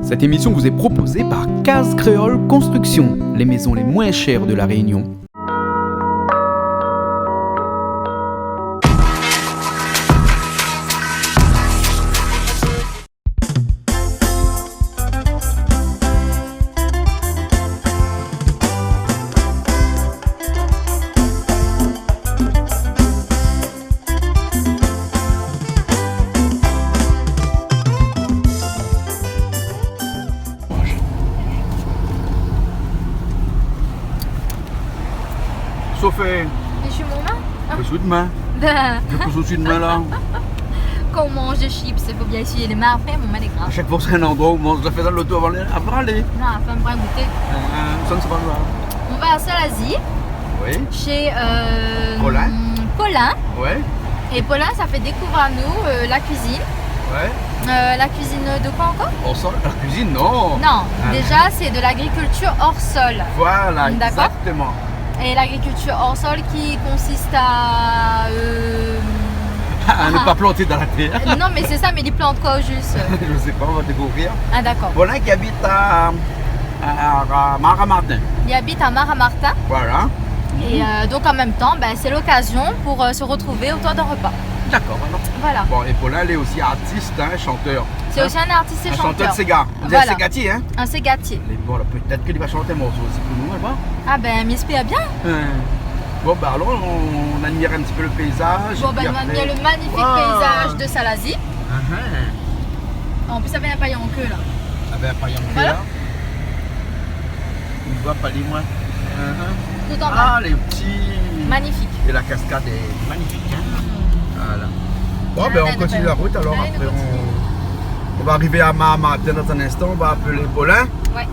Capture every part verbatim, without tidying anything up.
Cette émission vous est proposée par Case Créole Construction, les maisons les moins chères de La Réunion. Sofé. Mé je suis mon main. Ah. Je suis de main. Ben. Je pousse au-dessus de main, là. Kan ou manz chips, i fo bien éséy lé min apré, mon min lé gra. A shak foi ou sra in landroi ou manz, ou fé sa loto avan alé, avan alé. Non, avan, mi pran gout. Euh, sa, sé pa grav. On va à Salazie. Oui. Chez, euh, Paulin. Paulin. Ouais. Et Paulin, ça fait découvrir à nous, euh, la cuisine. Ouais. Euh, la cuisine de quoi encore ? Hors-sol ? La cuisine, non. Non, ah, déjà, c'est de l'agriculture hors sol. Voilà, d'accord, exactement. Et l'agriculture hors sol qui consiste à, euh, à ne pas planter dans la terre. Non, mais c'est ça, mais ils plantent quoi au juste ? Je sais pas, on va découvrir. Ah, d'accord. Voilà, qui habite à, à, à Mare à Martin. Il habite à Mare à Martin. Voilà. Et, euh, donc en même temps, ben, c'est l'occasion pour, euh, se retrouver autour d'un repas. D'accord, alors. Voilà. Bon, et Paulin, il est aussi artiste, hein, chanteur. C'est aussi un artiste et chanteur. Un chanteur de séga. Voilà. Un ségatier, hein ? Un ségatier. Lé bon, la, pétèt ke li va shant in morso osi pou nou, laba. Ah ben, mi éspèr bien. Hein. Bon, ben, alon, nou admir in ti pé lo péizaz, épi apré, nou va admir lo magnifik péizaz de Salazie. Ah, hein. An plis, navé in payanké la. Navé in payanké la. Voilà. Ou voi pa li, moin. Hein. Tout en bas. Ah, lé pti. Magnifique. Et la cascade est magnifique, hein. Mm. Voilà. Bon, ben, on continue la route, alors. Allez, on continue. Après, on, on va arriver à Mare à Martin dans un instant. On va appeler Paulin. Ouais.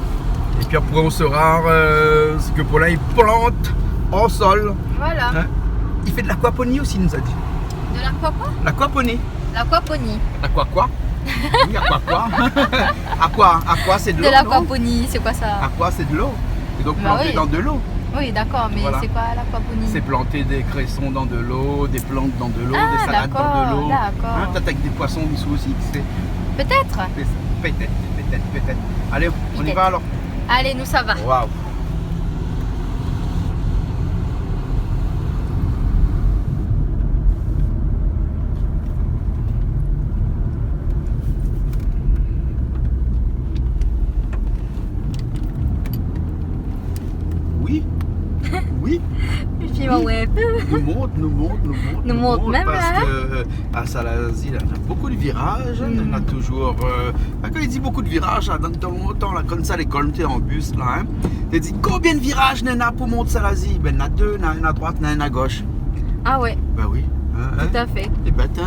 Et puis après, on saura, euh, ce que Paulin, il plante hors sol. Voilà. Hein ? Il fait de l'aquaponie aussi, il nous a dit. De l'aquaponie ? L'aquaponie. L'aquaponie. Aqua quoi ? Oui, aqua quoi ? Aqua, aqua, c'est de l'eau, non ? De l'aquaponie, c'est quoi ça ? Aqua, c'est de l'eau. Et donc, planté dans de l'eau. Bah oui. Oui, d'accord, mais c'est quoi l'aquaponie ? Voilà. C'est planter des cressons dans de l'eau, des plantes dans de l'eau, des salades dans de l'eau. Ah, d'accord, d'accord. Hein, peut-être avec des poissons dessous aussi, qui sait ? Peut-être. Peut-être, peut-être, peut-être. Allez, on y va alors. Peut-être. Allez, nou sava. Waouh. Oui. Oui. Pi, ouais. Nou mont, nou mont, nou mont, nou mont, nou mont mèm, parce que, euh, à Salazie la, néna bonpé de viraz, néna touzour, euh, kan i di bonpé de viraz la, dan tan lontan la, konmsa, lékol, nou té an bis la, hein. Té di, konbien de viraz néna pou mont Salazie ? Ben, néna dé, néna inn a droit, néna inn a gosh. Ah ouais. Ben oui. Hein, hein. Tout à fait. Eh ben, tin,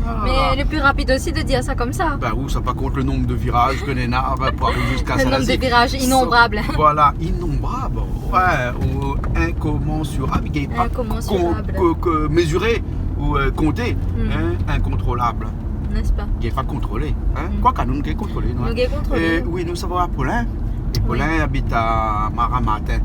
ah. Mais le plus rapide aussi de dire ça comme ça. Ben oui, sa pa kont le nombre de virages que néna, ben, pour arriver jusqu'à Salazie. Le nombre de virages innombrables. Voilà, innombrables. Ouais, ou incommensurable, i gingn pa ko-, ko-, meziré ou, euh, konté, hein, incontrôlable. N'est-ce pas ? I gingn pa kontrolé, hein. Mm. Kwak anou, nou gingn kontrolé, non ? Nou gingn kontrolé. Euh, oui, nou sava voir Paulin. Oui. É Paulin i abit a Mare à Martin.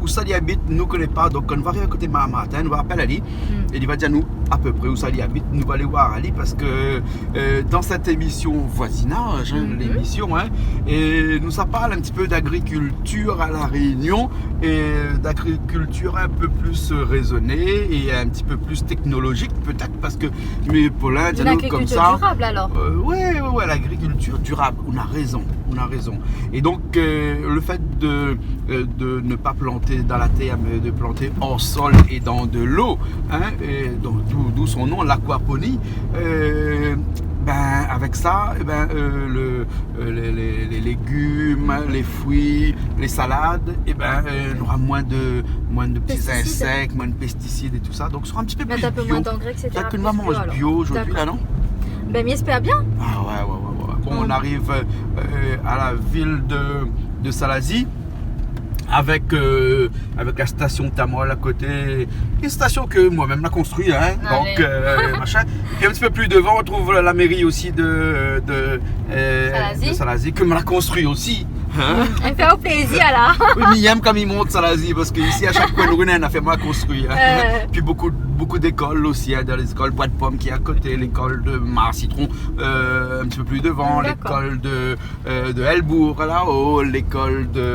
Ousa li abit, nou koné pa. Donk, kan nou va ariv koté Mare à Martin, nou va apèl ali. Mm. É li va dir anou apépré ousa li abit. Nou va alé voir ali parske, euh, dans cette émission voisinage, hein, l'émission, hein, é nou sa parl in ti pé d'agrikiltir à La Réunion, é d'agrikiltir in pé plis, euh, raisonnée é in ti pé plis technologique, peut-être, parske, mé Paulin, di anou konmsa. Une agriculture durable, alors. Euh, ouais, ouais, ouais, l'agriculture durable. Ou na rézon, ou na rézon. Et donc, euh, le fait de, euh, de ne pas planter dans la terre, mais de planter hors sol et dans de l'eau, hein, et donc, d'où, d'où son nom, l'aquaponie. Euh, ben, avec ça, eh ben, euh, le, euh, les, les, les légumes, les fruits, les salades, eh ben, euh, nora moins de, moins de petits insectes, moins de pesticides et tout ça. Donc, sera un petit peu plus bio. Mettre un peu moins d'engrais, et cetera. Peut-être que nou va manz bio aujourd'hui, là, non ? Plus bio, alors. D'accord. Ben, mi éspèr bien. Ah ouais, ouais, ouais, ouais. Bon, on arrive, euh, à la ville de, de Salazie. Avec, euh, avec la station Tamol à côté. Une station que moi-même la construit, hein. Allez. Donc, euh, machin. Et un petit peu plus devant, on trouve la mairie aussi de, de, euh, de Salazie, que moi la construit aussi. Hein ? Èl i fé aou plézir, la. Oui, mi yèm kan mi mont Salazie, parske isi, a shak koin de ri, na in nafèr moin la konstrui, hein. Euh. Pi bonpé, bonpé lékol osi, hein, dan lékol Bois de Pomme ki lé a koté, lékol de Mar Sitron, euh, in ti pé pli dovan, d'accord, lékol de, euh, de Hell-Bourg, la-o, lékol de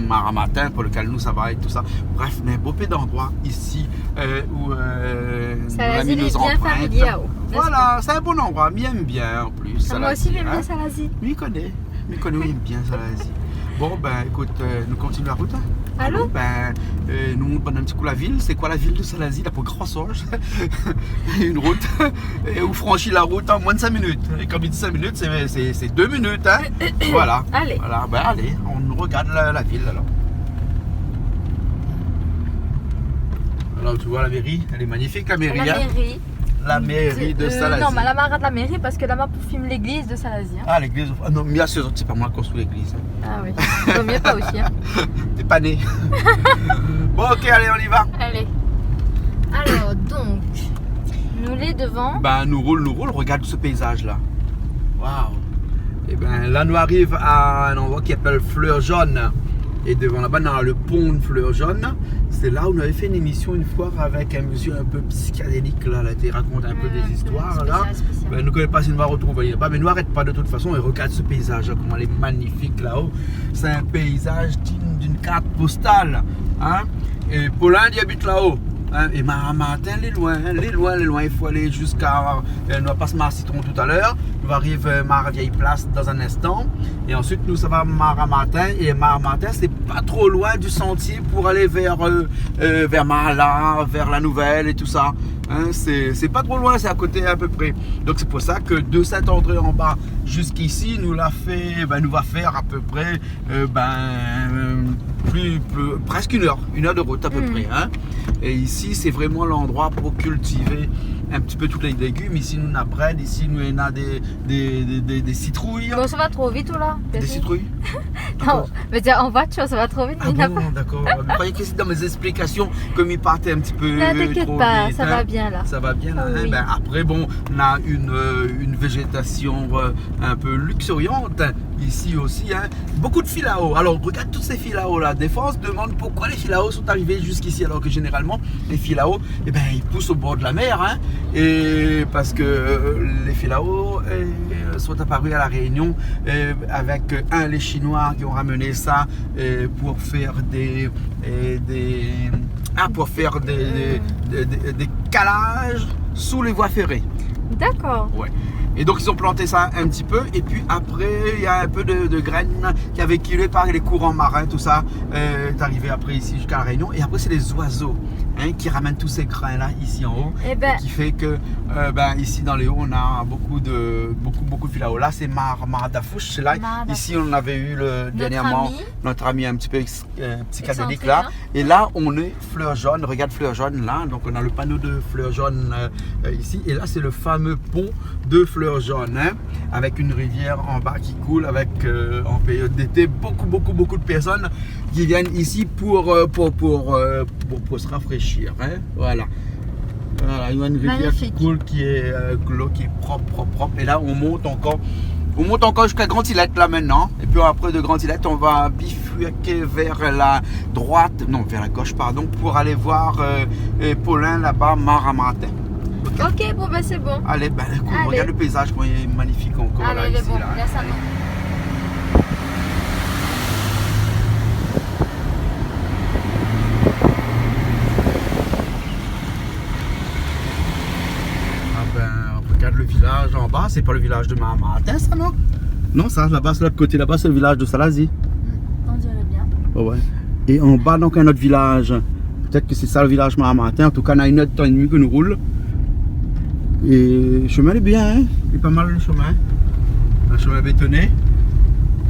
Marmatin, pou lekèl nou sava é tousa. Bref, néna bonpé d'androi isi, euh, ousa, euh, nou la Salazie, mi lé bien zanprint familié, oh, n'est-ce pas ? Voilà, sé in bon androi, mi yèm bien, an plis, Salazie, hein. Ah, moin osi, mi yèm bien Salazie. Mi koné. Mi koné, oui, bien Salazie. Bon, bin, ékout, euh, nou kontinié la rout, hein. Alon. Alon, bin, euh, nou mont in ti kou la vil. Sé koi la vil de Salazie ? La pa gran shoz. In rout. É ou franshi la rout an moin de sink minit. É kan mi di sink minit, sé, sé, sé dé minit, hein. Voilà. Alé. Voilà, bin, alé, nou rogard la, la vil, alor. Alor, ou voi la méri, èl lé magnifik, la méri, hein. La méri. La méri de Salazie. Euh, non, mé la, ma rogard la méri parske la, ma pou film légliz de Salazie, hein. Ah, légliz, ah non, mé la, sé, sé pa moin la konstrui légliz, hein. Ah oui. Vo mié pa osi, hein. T'es pas né. Bon, OK, allez, on y va. Alé. Alor, donk, nou lé dovan. Bin, nou roul, nou roul, rogard se péizaz-la. Waouh. É bin, la, nou ariv a in androi ki apèl Fleur Jaune. É dovan laba, néna le pon Fleur Jaune. Sé la ousa nou lavé fé in émision in foi avèk in mésyé in pé psikadélik, la, la, té rakont in pé dé zistoir, la. Euh, in pé spésial, spésial. Bin, nou koné pa si nou va artrouv ali laba, mé nou arèt pa de tout fason é rogard se péizaz-la, koman lé magnifik la-o. Sé in péizaz digne d'une carte postale, hein. É Paulin, li abit la-o, hein, é Marmatin, lé loin, hein, lé loin, lé loin. I fo alé ziska, euh, nou va pas Mar Sitron talèr. Nou va ariv, euh, Mar Vièy Plas dan in instan. É ansuit, nou sava Marmatin. É Marmatin, sé pa tro loin du santié pou alé vèr, euh, euh, vèr Marla, vèr La Nouvelle é tousa. Hein, sé, sé pa tro loin, sé a koté a pé pré. Donk, sé pou sa ke de Saint-André-en-Bas ziska isi, nou la fé, bin, nou va fé a pé pré euh, bin, euh, pli, pli, prèsk in èr, in èr de rout a pé pré, hein. É isi, sé vréman landroi pou kiltivé in ti pé tout lé légim. Isi, nou néna brèd, isi, nou néna dé, dé, dé, dé, dé sitrouy. Bon, sa va tro vit, ou la ? Dé sitrouy ? Non, mé di, an voitir, sa va tro vit. Ah bon, dakor. Mi kroiyé ke sé dan mé zésplikasion ke mi parté in ti pé tro vit, hein. Non, t'inquiète pas, ça va bien, là. Sa va bien, la, hein. Oui. Bin, apré, bon, nou néna in, euh, in vézétasion, euh, in pé luxuriante isi osi, hein. Bonpé de filao. Alor, rogard tout sé filao la. Défoi, nou se demann poukoi lé filao lé arivé ziska isi, alor ke zénéralman, lé filao, é bin, i pous o bor de la mèr, hein. É parske, euh, lé filao, euh, lé apari a La Rényon, euh, avèk, euh, in, lé Shinoi ki la ramèn sa, euh, pou fé dé, euh, dé, ah, pou fé dé, dé, dé, dé, dé kalaz sou lé voi féré. Dakor. Ouais. É donk, zot la plant sa in ti pé. É pi apré, néna in pé de, de grèn ki la véhikulé par lé kouran marin, tousa, euh, lé arivé apré isi ziska La Rényon. É apré, sé lé zoizo, hein, ki ramèn tout sé grin-la isi an-o. É bin. É ki fé ke, euh, bin, isi dan lé o, nou néna bonpé de, bonpé, bonpé de filao. La, sé Mar-, Marmada Foush, sé la. Marmada Foush. Isi, nou lavé u le, dèrnièrman, nout ami in ti pé ex-, euh, psikadélik la. Excentrique, hein. É la, nou lé Fleur Jaune. Rogard Fleur Jaune la. Donk, nou néna le pano de Fleur Jaune, euh, euh, isi. É la, sé le famé pon de Fleur Jaune, hein, avèk in rivièr anba ki koul, avèk, euh, an périod d'été, bonpé, bonpé, bonpé de pèrsone ki vien isi pou, euh, pou, pou, euh, pou, pou se rafréshir, hein. Voilà. Voilà, néna in rivièr ki koul, ki lé, euh, dolo ki lé prop, prop, prop. É la, nou mont ankor. Nou mont ankor ziska Grand Îlet la, mintnan. É pi apré de Grand Îlet, nou va bifurké vèr la droit, non, vèr la gosh, pardon, pou alé voir, euh, euh, Paulin laba, Marmatin. OK ? OK, bon, bin, sé bon. Alé, bin, ékout, rogard le péizaz, koman lé magnifik ankor la, isi, la. Alé, lé bon, lès sa, non. Ah bin, rogard le vilaz anba, sé pa le vilaz de Marmatin, sa, non ? Non, sa, laba, sé lot koté, laba, sé le vilaz de Salazie. On diré bien. Ouais, ouais. É anba, donk, in ot vilaz. Pétèt ke sé sa le vilaz Marmatin. An tou ka, néna in èr d'tan é dmi ke nou roul. É shomin lé bien, hein. Lé pa mal, le shomin. In shomin bétoné.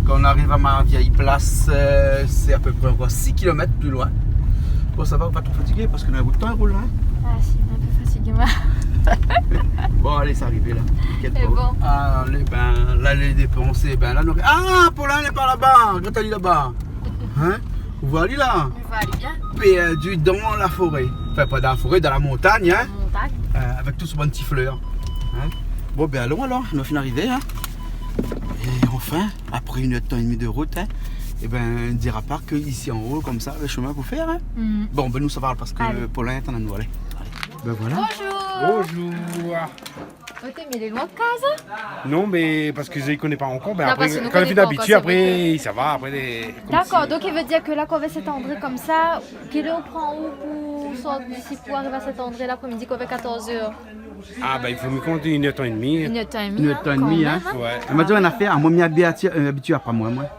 Kan nou ariv a Mar Vièy Plas, euh, sé a pé pré ankor sis kilomèt pli loin. Bon, sa va, pa tro fatigé, parske nou néna bonpé d'tan roul, hein. Ah, si, in pé fatigé, moin. Bon, alé, sa arivé, la. T'inquiète pas. Sé bon. Alé, bin, la, lé dépans, bin, la, nou, ah, Paulin lé pa laba. Koté li lé laba. Hein ? Ou voi ali la ? Ou voi ali bien. Perdu dan la foré. Anfin, pa dan la foré, dan la montagn, hein. Montagn. Euh, avèk tout son bann ti flèr. Hein ? Bon, bin, alon alor, nou la fine arivé, hein. É anfin, apré in èr d'tan é dmi de rout, hein, Ébin, i dira pa ke isi anlèr konmsa, lo shemin pou fèr, in. Bon, bin, nou sava parske Paulin lé antann anou alé. Bin voilà. Bonjour. Bonjour. Oté, mé lé loin de kaz, in ? Non, mé parske mi koné pa ankor. Mé apré, kan li vien abitié, apré, sa va, apré, lé konm si... Dakor, donk i vé dir ke la, kan ou va sèt andré konmsa, kèl èr ou pran ou pou sort d'isi pou ariv a sèt andré, lapré-midi, kan ou va katorz èr ? Ah, bin, i fo mi kont inn èr tan é dmi. Inn èr tan é dmi, in, kan mèm, in. Ouais. Mé mi di aou in nafèr, moin, mi abitié, euh, abitié pa moin, moin.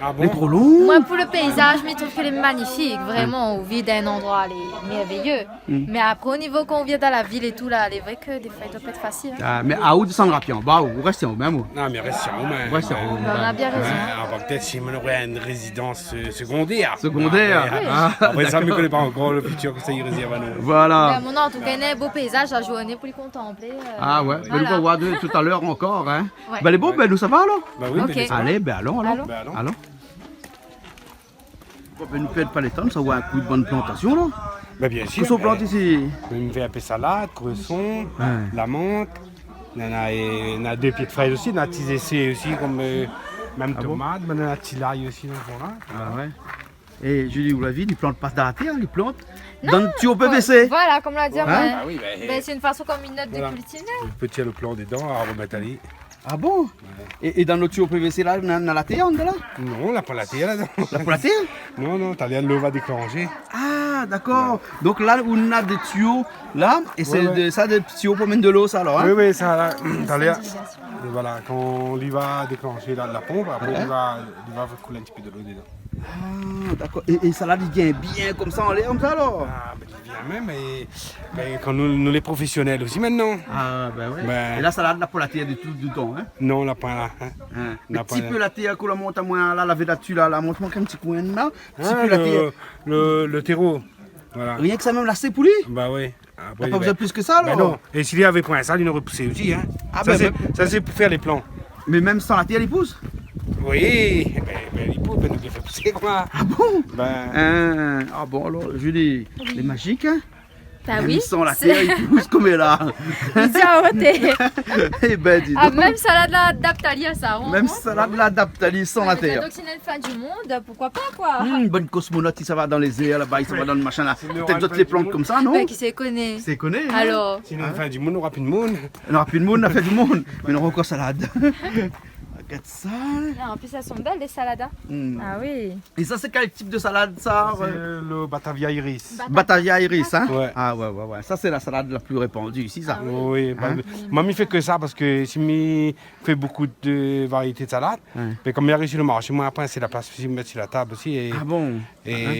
Ah bon ? Lé tro lon. Moin, pou lo péizaz, mi trouv ke lé magnifik, vréman, ou viv dan in landroi, lé mèrvéyé. Mé apré, o nivo kan ou vien dan la vil é tou la, lé vré ke défoi i doi pa èt fasil, in. Ah, mé aou, désann rapid anba, ou rès anba, mèm, ou. Non, mé rès anba, mèm. Rès anba. Bin, ou na bien rézon. Ouais, ah, bah, pétèt si nou noré in rézidans, euh, segondèr. Segondèr. Mé apré, ah, apré sa, mi koné pa ankor lo fitir ke sa i rézèrv anou. Voilà. Mé amoin, an tou ka, néna in bo péizaz la zourné pou li kontanplé, euh, voilà. Ah ouais, mé nou va voir de, talèr ankor, in. Ouais. Bin, lé bon, bin, nou sava alor ? Bah oui, bin, nou sava. Alé, bin, alon, alon. Alon. Bin, alon. Alon. Bon, bin, nou pèrd pa lo tan, nou sava oir in kou bann plantasion, la. Bin, bien sir. Kosa ou plant isi ? Bin, nou fé in pé salad, kreson, lamant. Néna, é, néna dé pié de frèz osi, néna ti zésé osi, konm, euh, mèm tomat, mé néna ti lay osi, donk voilà. Ah ouais. É Julie, ou la vi, li plant pa dan la tèr, li plant dan tiyo P V C. Non, voilà, konm la di, ouais. Ah oui, bin, sé in fason konm in not de kiltivé. Voilà. Ou pé tir lo plan dedan, aromèt ali. Ah bon ? Ouais. É, é dan lo tiyo P V C la, na, na la tèr andan la ? Non, la pa la tèr ladan. La pa la tèr ? Non, non, talèr lo va déklanshé. Ah, dakor. Ouais. Donk la, ou na dé tiyo la, é sé de, sa, dé tiyo pou amenn dolo, sa, alor, in ? Oui, oui, sa la, talèr, voilà, kan li va déklanshé la, la ponp, apré, li va, li va koul in ti pé dolo dedan. Ah, dakor. É, é salad, li vien bien konmsa anlèr, konmsa, alor ? Ah, bin, li vien mèm, é, bin, kan nou, nou lé profésionèl osi mintnan. Ah, bin ouais. Bin. É la, salad, la pa la tèr ditou dedan, in ? Non, la pa la, in. In. La pa la. Mé ti pé la tèr ke la mont amoin la, la védatu la, la mont amoin in ti koin la. Ti pé la tèr. Ah, lo, lo, lo téro. Voilà. Rienk sa mèm, la, sé pou li ? Bah oui. Apré, bin, pa bezoin plis ke sa, alor ? Bin non. É si li lavé poin sa, li noré pousé osi, in. Ah, sa, bin, sé, sa, sé pou fé lé plan. Mé mèm san la tèr, li pous ? Oui, bin, bin, li pous, bin, nou la fé pousé, koi. Ah bon ? Bin. In, ah bon, alor, Julie, lé mazik, in ? Bah oui. Mèm san la tèr, li pous konm la. Li di, ah, oté. Eh bin, di donk. Ah, mèm salad la adapt ali a sa, in. Mèm salad la adapt ali san la tèr. Donk, si néna in fin du monde, poukoi pa, koi ? Hmm, bann kosmonot, i sava dan lé zèr laba, i sava dan lo mashin la. Pétèt zot i plant konmsa, non ? Bin, kisa i koné ? Kisa i koné, in ? Alor ? Si néna in fin du monde, nora pi de moun. Nora pi de moun, la fin du monde. Mé nora ankor salad. Gard sa. Non, an plis, èl lé bèl, lé salad, in. Hmm. Ah oui. É sa, sé kèl tip de salad, sa ? Sé, euh, lo Batavia iris. Batavia iris, in ? Ouais. Ah ouais, ouais, ouais. Sa, sé la salad la pli répandi isi, sa. Ah oui. Oui, bah, moin, mi fé ke sa parske si mi fé bonpé de variété de salad. Ouais. Mé konm mi ariv si lo marshé, moin, apré, sé la plas pou mèt si la tab osi. É, é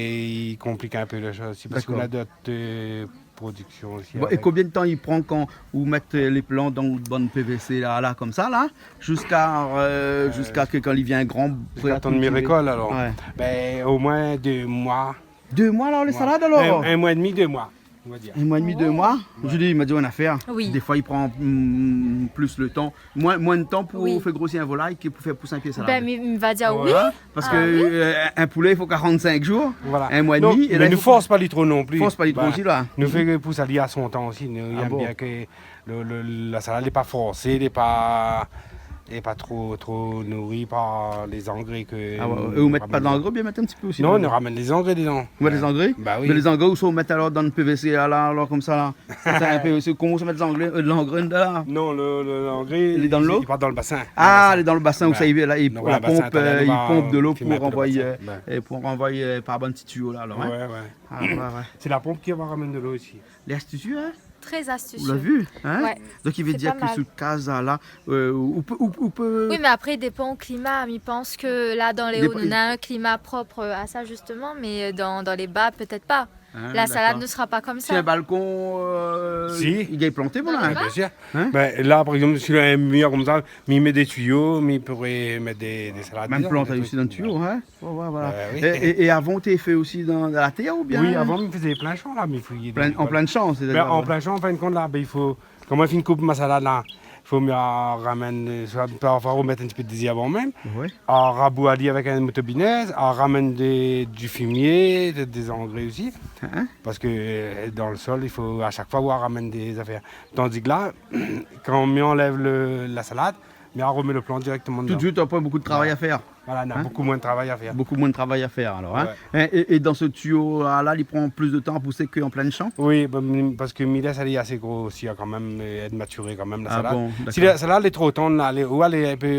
i konplik in pé lé shoz osi, parske nou na dot, euh, prodiksion osi avèk. Dakor. Bon, é konbien de tan i pran kan ou mèt, euh, lé plan dan out bann P V C la, la, konmsa, la, ziska, euh, ziska ke kan li vien gran, ziska tan mi rékolt, alor ? Ouais. Bin, omoin dé moi. Dé moi, la, lé salad, alor ? In, in moi é dmi, dé moi. On va dir. In moi é dmi, dé moi. Oh. Julie, ma di aou in nafèr. Oui. Défoi, i pran, mm, plis lo tan. Moin, moin de tan pou fé grosi in volay ke pou fé pous in pié salad. Bin, mi, mi va dir oui. Voilà. Parske, euh, in poulé, i fo karant-sink zour. Voilà. In moi é dmi. Non, é la, mé nou fors pa li tro non pli. Fors pa li tro osi, la. Nou fé pous ali a son tan osi. Nou èm bien ke lo, lo, la salad lé pa forsé, lé pa, lé pa tro, tro nouri par lé zangré ke... Ah ouais, é ou mèt pa d'angré, oubien mèt in ti pé osi ? Non, nou ramèn lé zangré dedan. Ou mèt lé zangré ? Bah oui. Mé lé zangré, ousa ou mèt alor dan lo P V C la, la, alor konmsa, la ? Sa, sé in pé, sé koman sa mèt zangré, euh, langré la ? Non, lo, lo, langré, li lé dan lo basin. Ah, li lé dan lo basin ousa i, la, i, la ponp, euh, i ponp dolo pou ranvoyé, euh, pou ranvoyé, euh, par bann ti tiyo la, alor, in ? Ouais, ouais. Ah, ouais, ouais. Sé la ponp ki va ramèn dolo isi. Lé astisié, in ? Très astucieux. Ou la vi, in ? Ouais. Donk, i vé dir ke sou kaz la, la, euh, ou pé, ou, ou pé... Oui, mé apré, i dépan o klima. Mi pans ke la, dan lé o, nou na in klima prop, euh, a sa, zistoman, mé, euh, dan, dan lé ba, pétèt pa. La salad ne sera pas comme ça. Ah, dakor. Si in balkon, euh, i gingn planté, voilà. Dan lé ba ? Bien sir. In ? Bin, la, par égzanp, si néna in mir konmsa, mi mèt dé tiyo, mi pouré mèt dé, dé salad dedan, dé trik. Mèm plant osi dan tiyo, in ? Ouais, ouais, voilà. Euh, oui. É, é, é avan, ou té fé osi dan, dan la tèr oubien ? Oui, avan, mi fé plin shan, la, mi fouy dan... Plin, an plin shan, sétadir ? Bin, an plin shan, an fin de kont, la, bin, i fo, kan moin la fine koup mon salad, la, i fo mi ramèn, euh, soi, parfoi, romèt in ti pé dézèrb avan mèm. Ouais. Rabour ali avèk in motobinèz, ramèn dé, di fimié, dé, dé zangré osi. In ? Parske, euh, dan lo sol, i fo a shak foi ou ramèn dé zafèr. Tandi ke la, kan mi anlèv lo, la salad, mi aromèt lo plant dirèkteman dedan. Tout de suite, apré, bonpé de travay a fèr. Voilà, na bonpé moin de travay a fèr. Bonpé moin de travay a fèr, alor, in. Ouais. É, é, é dan se tiyo la, la, li pran plis de tan a pousé ke an plin shan ? Oui, bin, parske mi lès ali asé gro osi, in, kan mèm, é matiré kan mèm, la, sa la. Ah bon, dakor. Si la, sa la, lé tro tann, la, lé, ou lé in pé,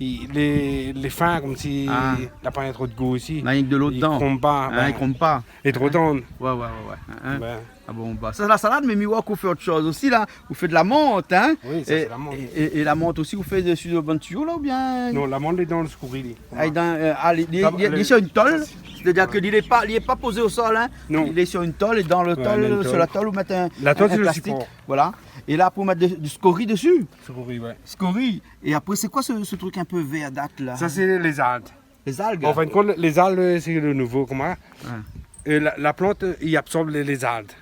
i, lé, lé fin, konmsi la pa tro de gou osi. Na rienk dolo dedan. I kronm pa, bin, i kronm pa. Lé tro tann. Ouais, ouais, ouais, ouais. In, in. Bin. Ah bon, ba, sa, la salad, mé mi oi k'ou fé ot shoz osi, la. Ou fé de la mant, in ? Oui, sa, sé la mant. É, é, é la mant osi, ou fé dsi le bann tiyo, la, oubien ? Non, la mant, lé dan le skouri, li. Ah, dan, euh, ah, li, li, li, li lé sir in tol, sa, sé, sétadir ke li lé pa, li lé pa pozé o sol, in. Non. Li lé sir in tol, é dan le tol, sir la tol, ou mèt in, in plastik. La tol, sé le sipor. Voilà. É la, pou mèt de, du skouri dsi. Skouri, ouais. Skouri. É apré, sé koi se, se trik in pé vèr dat, la ? Sa, sé lé zalg. Lé zalg ? An fin de kont, lé zalg, sé le nouvo, koman ? Ouais. É la, la plant, i absorb lé, lé zalg.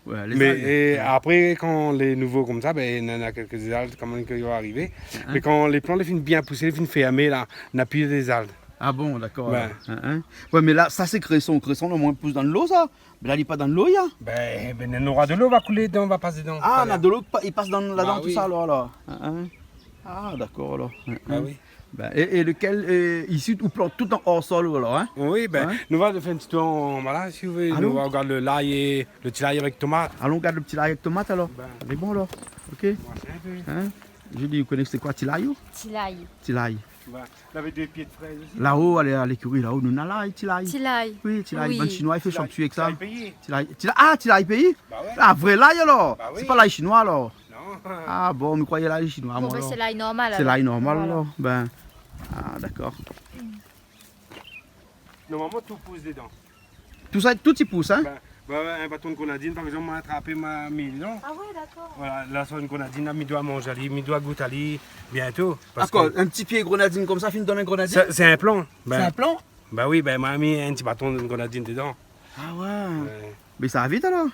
Ouais, lé zalg. Mé, é apré, kan lé nouvo konmsa, bin, néna kèlk zalg kan mèm ki va arivé. Mé kan lé plant lé fine bien pousé, lé fine fèrmé, la, na pi lé zalg. Ah bon, dakor, alor. Ouais, mé la, sa, sé kréson. Kréson, omoin, i pous dan lo, sa. Mé la, li lé pa dan lo, la. Bin, bin, nora dolo va koulé dedan, va pas dedan. Ah, na dolo, pa, i pas dan, ladan, tout sa, alor, la. Ba oui. Ah, dakor, alor. Ba oui. Bin, é, é lekèl, euh, isi, ou plant tout an or sol, alor, in ? Oui, bin, nou va fé in ti tour an, voilà, si ou vé, nou va gard le lay é, le ti lay avèk tomat. Alon gard le ti lay avèk tomat, alor. Bin. Lé bon, alor. Ok. Moin, sé in pé. In ? Julie, ou koné sé koi, ti lay, ou ? Ti lay. Ti lay. Bin, lavé dé pié de frèz osi. Lao, alé, a lékiri, lao, nou na lay, ti lay. Ti lay. Oui, ti lay. Oui. Bann Shinoi i fé shop suey èk sa. Ti lay péi. Ti lay, ti lay, ah, ti lay péi ? Ba ouais. Ah, vré lay, alor. Ba oui. Sé pa lay shinoi, alor. Non. Ah bon, mi kroiyé lay shinoi, moin, alor. Bon, bin, sé lay normal, alor. Sé lay normal, alor. Voilà. Bin, ah, dakor. Normalman, tout i pous dedan. Tout sa, tout i pous, in ? Bin, bin, in baton de grenadine, par égzanp, moin la trapé, ma mi lé dedan. Ah ouais, dakor. Voilà, la, sa, in grenadine, la, mi doi manz ali, mi doi gout ali bientô, parske... Dakor, in ti pié grenadine konmsa, fine donn in grenadine ? Sé, sé in plan. Bin, sé in plan ? Ba oui, bin, moin la mi in ti baton de grenadine dedan. Ah ouais. Ouais. Mé sa va vit, alor ?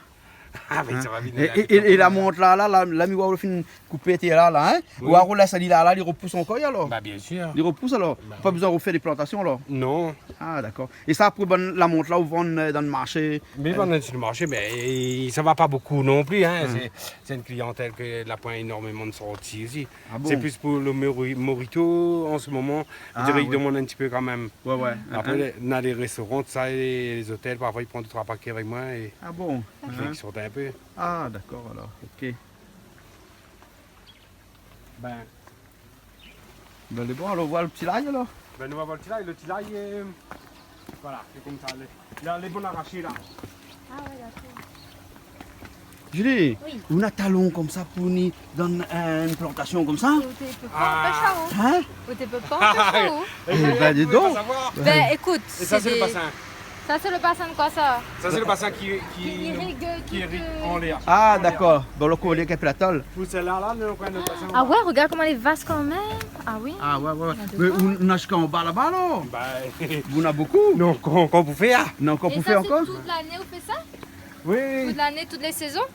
Ah, mé sa va vit, é, la, é, é la mant la, la, la, la, mi oi ou la fine koupé tèr la, la, in ? Oui. Ou alor la, sa li la, la, li repous ankor, alor ? Ba, bien sir. Li repous, alor ? Ba oui. Pa bezoin refé dé plantasion, alor ? Non. Ah, dakor. É sa, apré, bann, la mant la, ou vann, euh, dan le marshé ? Mi vann dan le marshé, mé sa va pa bonpé non pli, in. Sé, sé in kliantèl ke la poin énormeman de sorti osi. Ah bon ? Sé plis pou le mori-, morito, an se moman, mi diré, i demann in ti pé kan mèm. Ah ouais. Ouais, ouais. Apré, néna lé réstoran, sa, é lé zotèl, parfoi, i pran dé troi pakèt avèk moin é... Ah bon ? I fé ke i sort in pé. Ah, dakor, alor. Ok. Bin. Bin, lé bon, alon voir le ti lay, alor. Bin, nou va voir le ti lay. Le ti lay, euh, voilà, sé konmsa, lé, la, lé bon arashé, la. Ah ouais, dakor. Julie, ou na talon konmsa pou ni dan in plantasion konmsa ? Ou té pé pa anpèsh aou. In ? Ou té pé pa anpèsh aou. Eh bin, di don. Bin, ékout, é sa, sé le basin. Sa, sé le basin de koi, sa ? Sa, sé le basin ki, ki, ki irig, ki irig anlèr. Ah, dakor. Bon, le koté avèk la tol. Pou sèl-la, la, nou pran le basin. Ah ouais, regard koman lé vas kan mèm. Ah oui. Ah ouais, ouais, ouais. Mé ou na ziska anba laba, alor ? Ba, ou na bonpé. Non, kan, kan ou fé, in. Non, kan ou fé ankor. É sa, sé tout lané ou fé sa ? Oui, oui. Tout lané, tout lé sézon ?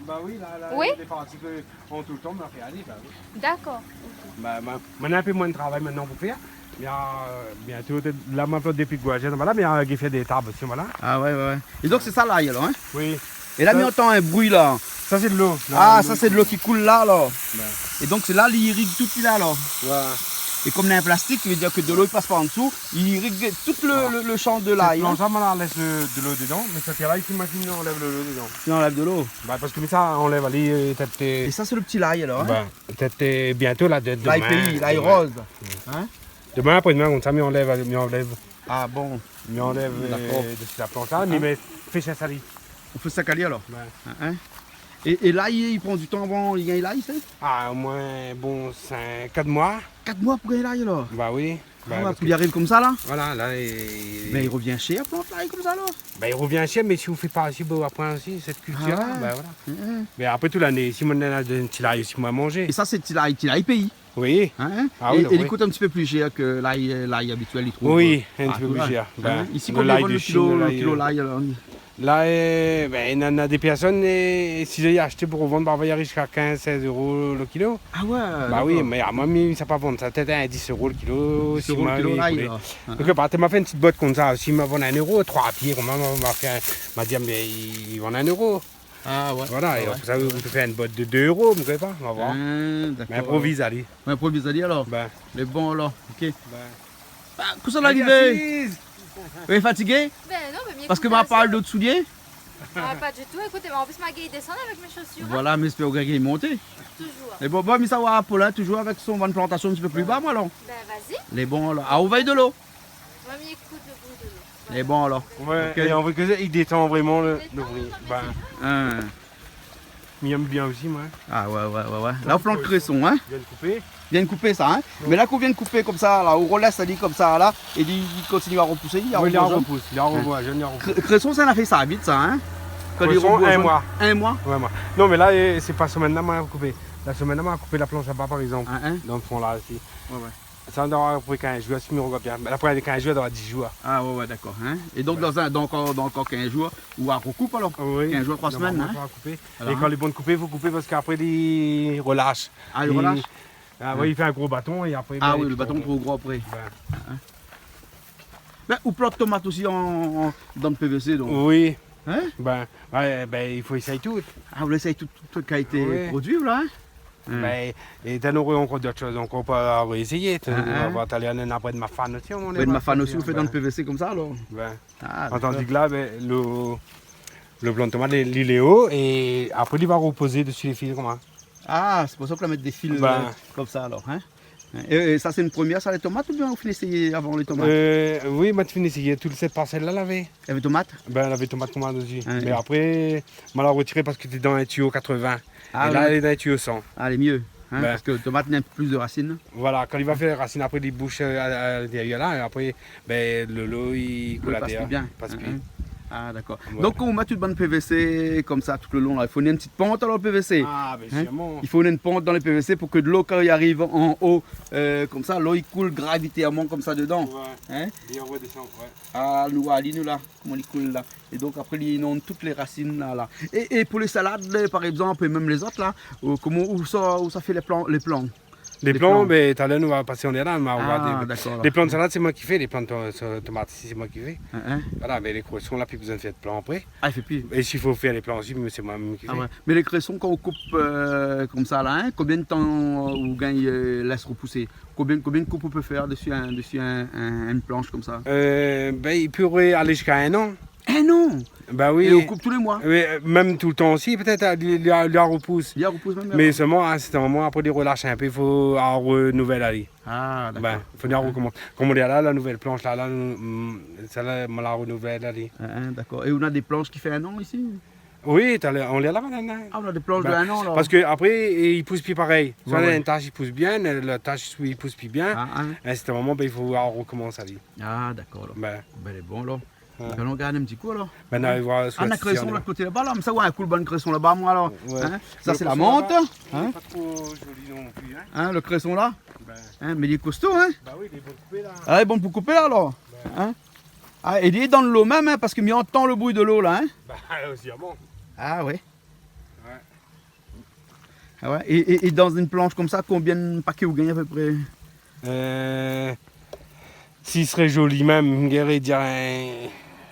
Ba oui, la, la, oui, lé parti ke an tout tan, ma fé alé, ba oui. Dakor, ok. Ba, ba, moin na in pé moin de travay mintnan pou fèr. Mé, euh, bientô, la, ma plant dé pié goyèr, voilà, mé, euh, i fé dé tab osi, voilà. Ah ouais, ouais, ouais. É donk, sé sa, lay, alor, in ? Oui. É la, mi antann in bri, la. Sa, sé de lo. Ah, sa, sé de lo ki koul la, alor. Ouais. É donk, sé la, li irig tout, la, alor. Ouais. É konm néna in plastik, i vé dir ke de lo i pas pa an dsou, i irig tout le, le, le shan de lay, in. Sé plan sa, moin la lès le, de lo dedan, mé sa, sé la, i fo, ma fine anlèv le, lo dedan. I anlèv de lo. Ba, parske mi sa anlèv, alé, euh, pétèt, euh... É sa, sé le ti lay, alor, in ? Ba, pétèt, euh, bientô, la, de, lay péi, lay roz. Demin. In ? Demin, apré-demin, konmsa, mi anlèv, mi anlèv. Ah bon ? Mi anlèv, euh, dakor, de la plant la, mi mèt, fé sèk ali. Ou fé sèk ali, alor ? Ouais. In, in ? É, é lay, i pran du tan avan li gingn lay, sa ? Ah, omoin, bon, sink, kat moi. Kat moi pou gingn lay, alor ? Ba oui. Ah ouais, pou li ariv konmsa, la ? Voilà, la, é... Mé i revien shèr, plant lay konmsa, alor ? Bin, i revien shèr, mé si ou fé pa osi, bon, apré osi, sèt kiltir, bin voilà. Ah ouais. In, in. Mé apré tout lané, si moin néna in ti lay osi, moin manzé. É sa, sé ti lay, ti lay péi. Oui. In, in ? Ah oui, oui. É, é li kout in ti pé pli shèr ke lay, euh, lay abitièl, li trouv. Oui, in ti pé pli shèr. Ah, tout la. Bin, in ? Isi, konbien i vann le kilo, le kilo lay, alor ? Lay, euh, bin, néna, néna dé pèrsone, euh, si zot i ashté pou revann, parfoi i ariv ziska kinz, sèz euro le kilo. Ah ouais, dakor. Ba oui, mé, ah, moin, mi sa pa vann sa, pétèt in dis euro le kilo, si moin, oui, lay, alor. In, in. Donk, ba, ma fé in ti bot konmsa, si ma vann in euro, troi pié, konmsa, ma, ma fé in, ma di, mé i, i vann in euro. Ah ouais. Voilà, é apré sa, ou pé fé in bot de dé euro, mi koné pa, nou va voir. Ah, dakor. Mé inproviz ali. Ou inproviz ali, alor ? Bin. Lé bon, alor. Ok. Bin. Ah, kosa la arivé ? Ou lé fatigé ? Ben non, mé mi ékout sa. Parske ma parl de out soulié ? Ah, pa ditou. Ékout, mé an plis, ma gingn désann avèk mé shosir, in. Voilà, mé éspèr ou gingn monté. Toujour. Mé bon, bon, mi sava, Paulin, toujour avèk son bann plantasion in ti pé pli ba, moin, alor. Ben, vas-y. Lé bon, alor. Ah, ou vèy de lo. Moin, mi ékout lo bri de lo. Lé bon, alor. Ouais, OK. É an vré ké i détan vréman lo, lo bri. Détan, non, mé ben, sé bon. In. Mi èm bien osi, moin. Ah ouais, ouais, ouais, ouais. La, ou plant kréson, in ? Bien koupé. Bien koupé, sa, in ? Non. Mé la, kan ou vien koupé konmsa, la, ou rolès ali konmsa, la, é li, li kontinié a repousé, li a reboua zone. Oui, li a repous, li a reboua zone, li a repous. Kré-, kréson, sa, na fé sa vit, sa, in ? Kan li reboua zone. Kréson, in moi. In moi ? Ouais, moi. Non, mé la, é, sé pa semèn la, moin la koupé. La semèn la, moin la koupé la plansh laba, par égzanp. In, in. Dan lo fon, la, osi. Ouais, ouais. Sa, dan apépré kinz jour, si mi rogard bien. Mé apré kinz jour, dan dis jour. Ah ouais, ouais, dakor, in. É donk, ouais, dan in, dan ankor, dan ankor kinz jour, ou arokoup alor. Oui. Kinz jour, troi semèn, in. Normalman, fo koupé. Voilà, in. É kan lé bon koupé, fo koupé parske apré, li relash. Ah, li relash ? Ah ouais, li fé in gro baton é apré, ben, li pran. Ah oui, lo baton tro gro apré. Ben. In, in. Ben, ou plant tomat osi an, an, dan lo P V C, donk. Oui. In ? Ben, ouais, ben, i fo éséy tout. Ah, ou éséy tout, tout, tout kalité produi, la, in ? Oui. Ben, é dan nou noré ankor dot shoz ankor pou éséyé. In, in. Talèr, nou na brèd mafane osi, on brèd mafane osi, ou fé dan lo P V C konmsa, alor ? Ben. Ah, dakor. Tandi ke la, ben, lo, lo plan tomat, li, li lé o, é apré, li va repozé dési lé fil, konmsa. Ah, sé pou sa ou la mèt dé fil, euh, konmsa, alor, in ? É, é sa, sé in promièr, sa, lé tomat, oubien ou fine éséyé avan lé tomat ? Euh, oui, moin la fine éséyé tout sèt parsèl la, lavé. Lavé tomat ? Ben, lavé tomat, tomat osi. Ah, oui. Mé apré, moin la retiré parske té dan in tiyo katrovin. Ah, oui. É la, lé dan in tiyo san. Ah, lé myé, in, ben, parske tomat néna plis de rasine. Voilà, kan li va fé rasine, apré, li boush, euh, a, a, dèrièr la, é apré, ben, lo, lo, li koul atèr. Li pas pi bien. Pas pi. In, in. Ah, dakor. Ouais. Donk, kan ou mèt out bann P V C konmsa tout le lon, la, i fo in ti pant dan lo P V C. Ah, ben, sirman. In ? I fo in pant dan lo P V C pou ke dolo, kan li ariv an o, euh, konmsa, lo, li koul gravitéraman konmsa dedan. Ouais. In ? Li anvoy désann, ouais. Ah, nou, ali, nou, la, koman li koul, la. É donk, apré, li inond tout lé rasine, la, la. É, é pou lé salad, la, par égzanp, é mèm lé zot, la, euh, koman, ousa, ousa fé lé plan, lé plan ? Lé plan, ben, talèr nou va pasé, on lé la, nou va rogardé. Ah, dakor, alor. Lé plan salad, sé moin ki fé, lé plan to-, so-, tomat osi, sé moin ki fé. In, in. Voilà, mé lé kréson la, pi bezoin fé de plan apré. Ah, i fé pi. É si fo fé lé plan osi, mé sé moin mèm ki fé. Ah ouais. Mé lé kréson, kan ou koup, euh, konmsa la, in, konbien de tan ou gingn, euh, lès repousé ? Konbien, konbien de koup ou pé fé dési in, dési in, in, in plansh konmsa ? Euh, ben, i pouré alé ziska in an. In an ? Ben oui. É ou koup tou lé moi ? Oui, euh, mèm toultan osi, pétèt, euh, li, li a, li a repous. Li a repous mèm, mèm. Mé sèlman, a in sèrtin moman, apré, li relash in pé, fo arenouvèl ali. Ah, dakor. Ben, fo li rekomans. Konm ou di la, la nouvèl plansh la, la, nou, mm, sa la, moin la renouvèl ali. In, in, dakor. É ou na dé plansh ki fé in an isi ? Oui, talèr, on lé la, la, la. Ah, ou na dé plansh de in an, la. Ben, parske apré, i pous pi parèy. Ouais, ouais. Soi na in tash i pous bien, la tash i pous pi bien. Ah, in. A in sèrtin moman, ben, i fo rekomans ali. Ah, dakor, alor. Ben. Ben, lé bon, alor. Ouais. Alon gard in ti kou, alor. Ben, alé voir, ah, na kréson, la, koté laba, la. Mé sa, ouais, in kou, bann kréson laba, moin, alor. Ouais. In ? Sa, sé la mant, in ? Lé pa tro zoli non pli, in. In, lo kréson, la ? Ben. In, mé li lé kosto, in ? Ben oui, li lé bon pou koupé, la. Ah, li lé bon pou koupé, la, alor. Ben. In ? Ah, é li lé dan lo mèm, in, parske mi antann lo bri de lo, la, in ? Ben, osi, ah bon. Ah, ouais. Ouais. Ah ouais, é, é, é dan in plansh konmsa, konbien de paké ou gingn apépré ? Euh, si sré zoli mèm, mi gingn dir in,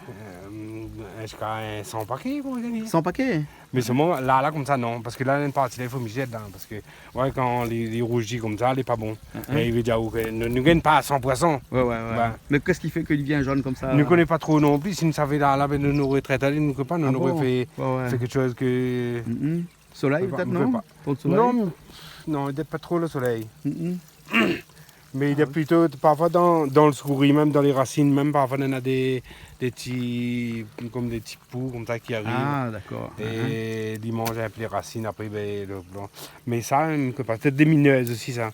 euh, ziska in san paké, pou gingn. San paké ? Mé sèlman, la, la, konmsa, non, parske la, in parti la, i fo mi zèt, la, parske, ouais, kan li, li rouzi konmsa, lé pa bon. In, in. É i vé dir ke nou, nou gingn pa a san pou san. Ouais, ouais, ouais. Ouais. Mé kosa i fé ke li vien zone konmsa ? Nou koné pa tro non pli, si nou savé la, la, ben, nou, nou noré trèt ali, nou koné pa, nou noré fé, fé kékshoz ke... Ah bon ? Ouais, ouais. Mm, mm. Solèy, pétèt, non ? Kont solèy ? Non, non, i dépand pa tro lo solèy. Mm, mm. Mé i dé plito, parfoi, dan, dan lo skouri, mèm dan lé rasine, mèm parfoi, néna dé, dé ti, konm dé ti pou, konmsa, ki ariv. Ah, dakor. É li manz in pé lé rasine, apré, ben, lo, bon. Mé sa, in pé pa, pétèt dé minèz osi, sa.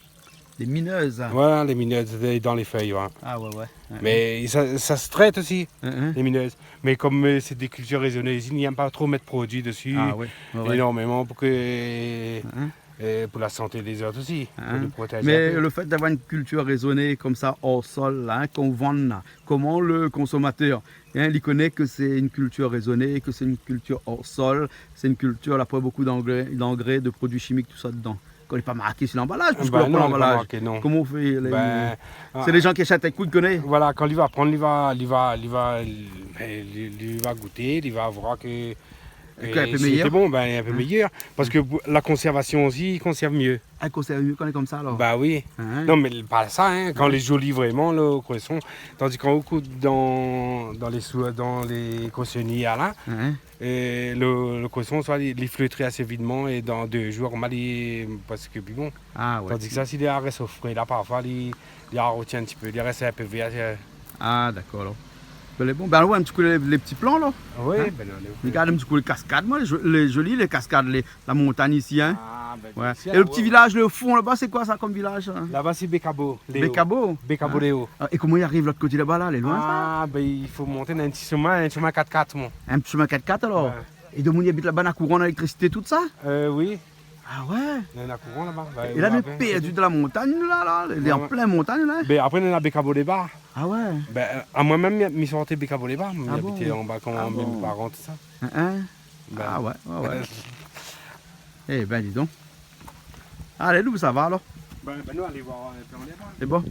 Dé minèz, sa ? Voilà, lé minèz, dé, dan lé fèy, ouais. Ah, ouais, ouais. Ouais, ouais. Mé sa, sa i trèt osi, lé minèz. Mé konm, euh, sé dé kiltir rézoné, isi, i èm pa tro mèt produi dési, énormeman, pou ke, euh, pou la santé dé zot osi, pou lé protèz in pé. Mé lo fèt d'avoir in kiltir rézoné konmsa, or sol, la, in, kan ou vann, la, koman lo konsomatèr, in, li koné ke sé in kiltir rézoné, ke sé in kiltir or sol, sé in kiltir, la, pa bonpé d'angré, d'angré, de produi shimik, tousa dedan. Kan lé pa marké si lanbalaz, piske... Ah, ben non, lé pa marké, non. Koman ou fé, lé, sé lé zan ki ashèt in kou, i koné. Voilà, kan li va prann, li va, li va, li va, li, li, li va gouté, li va voir ke É in pé méyèr. Sété bon, bin, in pé méyèr. Parske pou la konsèrvasion osi, i konsèrv myé. Ah, i konsèrv myé kan lé konmsa, alor ? Ba oui. Non, mé pa sa, in, kan lé zoli vréman, lo kréson. Tandi kan ou koup dan, dan lé sou-, dan lé krésoné la, é lo, lo kréson, soi li, li flétri asé vitman é dan dé zour, konmsa, li, parske pi bon. Ah ouais. Tandi ke sa, si li rès o fré la, parfoi, li, li artien in ti pé, li rès in pé vèr, euh. Ah, dakor, alor. Bin, lé bon. Bin, ouais, in ti kou lé, lé ti plan, la. Oui, bin, lé, lé. Regard in ti kou lé kaskad, moin, lé zo-, lé zoli, lé kaskad, lé, la montagn isi, in. Ah, bin, bien sir, ouais. É lo ti vilaz, lo fon, laba, sé koi sa konm vilaz, sa ? Laba, sé Békabo, Léo. Békabo ? Békabo, Léo. Ah, é koman i ariv lot koté laba, la, lé loin, sa ? Ah, bin, i fo monté dan in ti shomin, in shomin kat-kat, moin. In ti shomin kat-kat, alor ? Ouais. É domoun i abit laba, na kouran, léléktrisité, tout sa ? Euh, oui. Ah ouais ? Néna kouran laba. Ba, é la, nou lé pèrdi dan la montagn, la, la. Lé an plin montagn, la. Bin, apré, néna Békabo Léba. Ah ouais ? Bin, euh, amoin mèm, mi, mi sorti Békabo Léba. Mi abit anba, kan mèm paran, tout sa. Hein, hein. Bin. Ah ouais, ouais, ouais. Eh bin, di don. Alé, nou, sa va, alor ? Bin, bin, nou alé voir, euh, pi nou lé bon. Lé bon.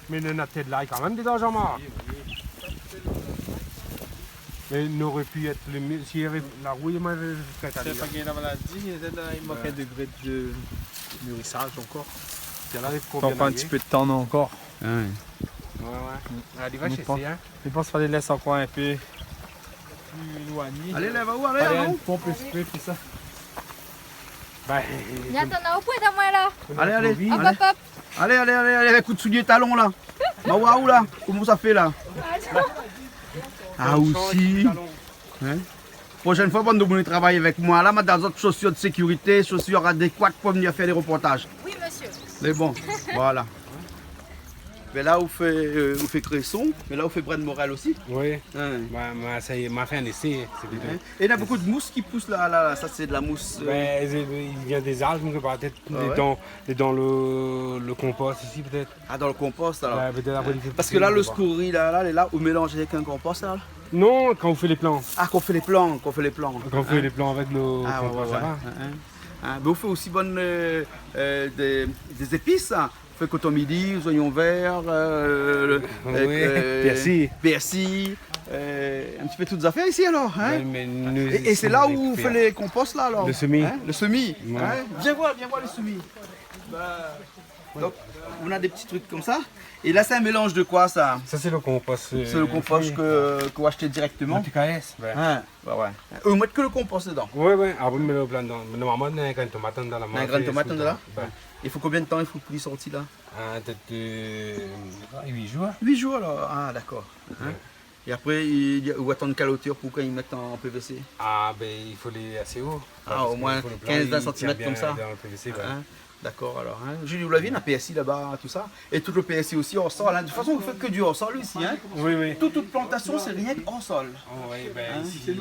Mé néna tèt la, kan mèm, dedan, Jean-Marc. Oui, oui. Mé noré pi èt pli myé, si lavé la rou, moin, mi sa fé pa gingn la maladi, pétèt la, i mank in dégré de murisaz ankor. Pran in ti pé de tan ankor. Ouais, ouais. Alé, va shèrshé, in. Mi pans falé lès ankor in pé pli éloigné. Alé, lèv aou, alé, alé, alon. Pomp in ti pé, tout sa. Ba, mi atann aou pou èd amoin la. Alé, alé, alé. Hop, hop, hop. Alé, alé, alé, alé, avèk kout soulié talon la. Ma oua ou la, koman sa fé la ? Atann. Ah, osi. Hein ? Proshèn foi, bann demoun i travay avèk moin la, ma done azot shosir de sékirité, shosir adékwat pou vnir fé dé reportaz. Oui, mésyé. Mé bon, voilà. Mé la, ou fé, euh, ou fé kréson, mé la, ou fé brin de morèl osi. Oui. Hein. Moin, moin, sa y é, ma fé in ésé, sé plito. Hein. É néna bonpé de mous ki pous la, la, la, sa sé de la mous, euh. Bin, i vien dé zalb, mé pétèt, ah ouais, dan, dan lo, lo konpos isi, pétèt. Ah, dan lo konpos, alor. Ouais, pétèt apré, i fé pousé, nou va voir. Parske la, lo skouri la, la, lé la, ou mélanz avèk in konpos la ? Non, kan ou fé lé plan. Ah, kan ou fé lé plan, kan ou fé lé plan. Kan ou fé lé plan avèk lo konpos, sa va. Ah ouais, ouais, ouais. Hein, hein. Ah, mé ou fé osi bann, euh, euh, dé, dé zépis, in. Ou fé koton mili, zoignon vèr, euh, le, euh, pèrsi, pèrsi, euh, in ti pé tout zafèr isi, alor, hein ? Ouais, mé nou, é, é sé la ou fé lé konpos la, alor. Lo semi. Hein ? Lo semi. Ouais. Hein ? Vien voir, vien voir lo semi. Ba, donk, ou na dé ti trik konmsa. É la, sé in mélanz de koi, sa ? Sa, sé lo konpos, euh, sé lo konpos ke, ke ou ashté dirèkteman. Lo T K S, ouais. Hein ? Ouais, ouais. Ou mèt ke lo konpos dedan ? Ouais, ouais. Apré, mi mèt lo plan dedan. Mé normalman, néna in grin tomat dedan la. Néna in grin tomat dedan la ? Ouais. I fo konbien de tan i fo pou li sorti la ? Ah, pétèt, euh, uit zour. Uit zour, alor. Ah, dakor. Hein ? Ouais. É apré, i, i, ou atann kèl oteur pou kan i mèt an, an P V C ? Ah, bin, i fo lé asé o. Ah, o moin kinz, vin santimèt konmsa. Parske i tien bien dan lo P V C, ouais. Hein ? Dakor, alor, hein. Julie, ou la vi, na pèrsi laba, tout sa. É tout lo pèrsi osi hors sol, hein. De tout fason, ou fé ke du hors sol isi, hein. Oui, oui. Tout, tout plantasion, sé rienk hors sol. Oh, oui, bin, isi,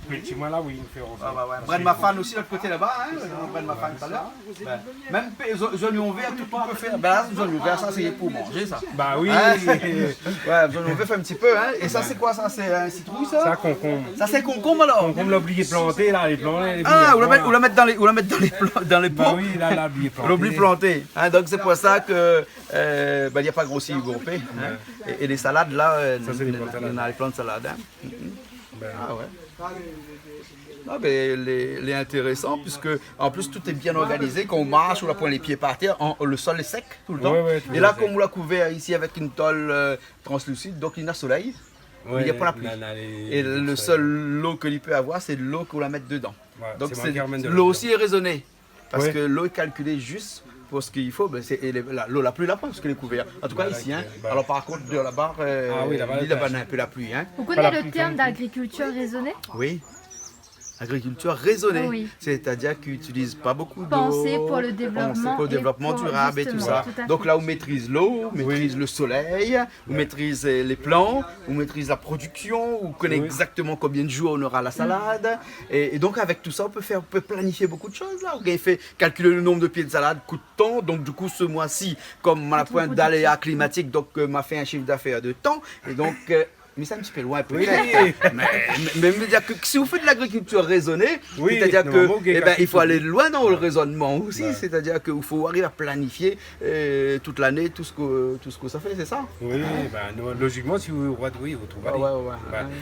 pré de shé moin la, oui, i fé hors sol. Ouais, ouais, ouais. Brin de mafane osi, lot koté laba, hein. Brin de mafane talèr. Bin, mèm pé-, zo-, zoignon vèr, tout, ou pé fé. Bin la, zoignon vèr, sa, sé pou manzé, sa. Ba oui. Hein ? Ouais, zoignon vèr, fé in ti pé, hein. É sa, sé koi, sa ? Sé in sitrouy, sa ? Sa, konkonm. Sa, sé konkonm, alor ? Konkonm, la oublié planté, la, lé plan, lé... Ah, ou la mèt, ou la mèt dan lé, ou la mèt dan lé plan, dan lé pon. Ba oui, la, la oublié planté. La oublié planté. Hein, donk sé pou sa ke, euh, ba, li la pa grosi, li la pa grosi, hein. Ouais. É, é lé salad, la, euh, sa, sé lé plan de salad. Néna lé plan de salad, hein. Bin. Ah ouais. Non, mé lé, lé intérésan, puiske, an plis, tout lé bien organizé. Kan ou marsh, ou la poin lé pié par tèr, an, lo sol lé sèk, toultan. Ouais, ouais, tout à fait. É la, konm ou la kouvèr isi avèk in tol, euh, translusid, donk li na solèy, mé li na poin la pli. Ouais, na, na lé... É lo sèl lo ke li pé avoir, sé lo ke ou la mèt dedan. Ouais, sé moin ki ramèn de lo dedan. Donk lo osi lé rézoné. Parske lo lé kalkilé zis pou sak i fo, bin, sé, é lé, la, lo la pli la poin, parske lé kouvèr. An tou ka, isi, hein. Ba, ok, ba. Alor, par kont, de laba, euh, ah oui, laba, li, laba, na in pé la pli, hein. Vous connaissez le terme d'agriculture raisonnée ? Oui. Agriculture raisonnée. Oui. C'est-à-dire ki itiliz pa bonpé dolo. Penser pour le développement durable et tout ça. Penser pour le développement durab é tout sa. Justement, tout à fait. Donk la, ou métriz lo, ou métriz lo solèy, ou métriz, euh, lé plan, ou métriz la prodiksion, ou koné égzaktoman konbien de zour ou nora la salad. É, é donk, avèk tout sa, ou pé fé, ou pé planifié bonpé de shoz, la. Ou gingn fé kalkilé lo nonb de pié de salad, kout tan. Donk, du kou, se moi-si, konm ma la poin d'aléa klimatik, donk, euh, ma fé in shif d'afèr de tan. É donk, euh, Mé sé in ti pé loin, pétèt, hin. Mé, mé, mé, mi vé dir ke si ou fé de lagrikiltir rézoné, sétadir ke, é bin, i fo alé loin dan le rézonman osi. Sétadir ke i fo ariv a planifié, eu, tout lané, tout sak, tout sak ou sa fé, sé sa ? Oui, bin, nou, lojikman, si ou, oui, ou trouv ali.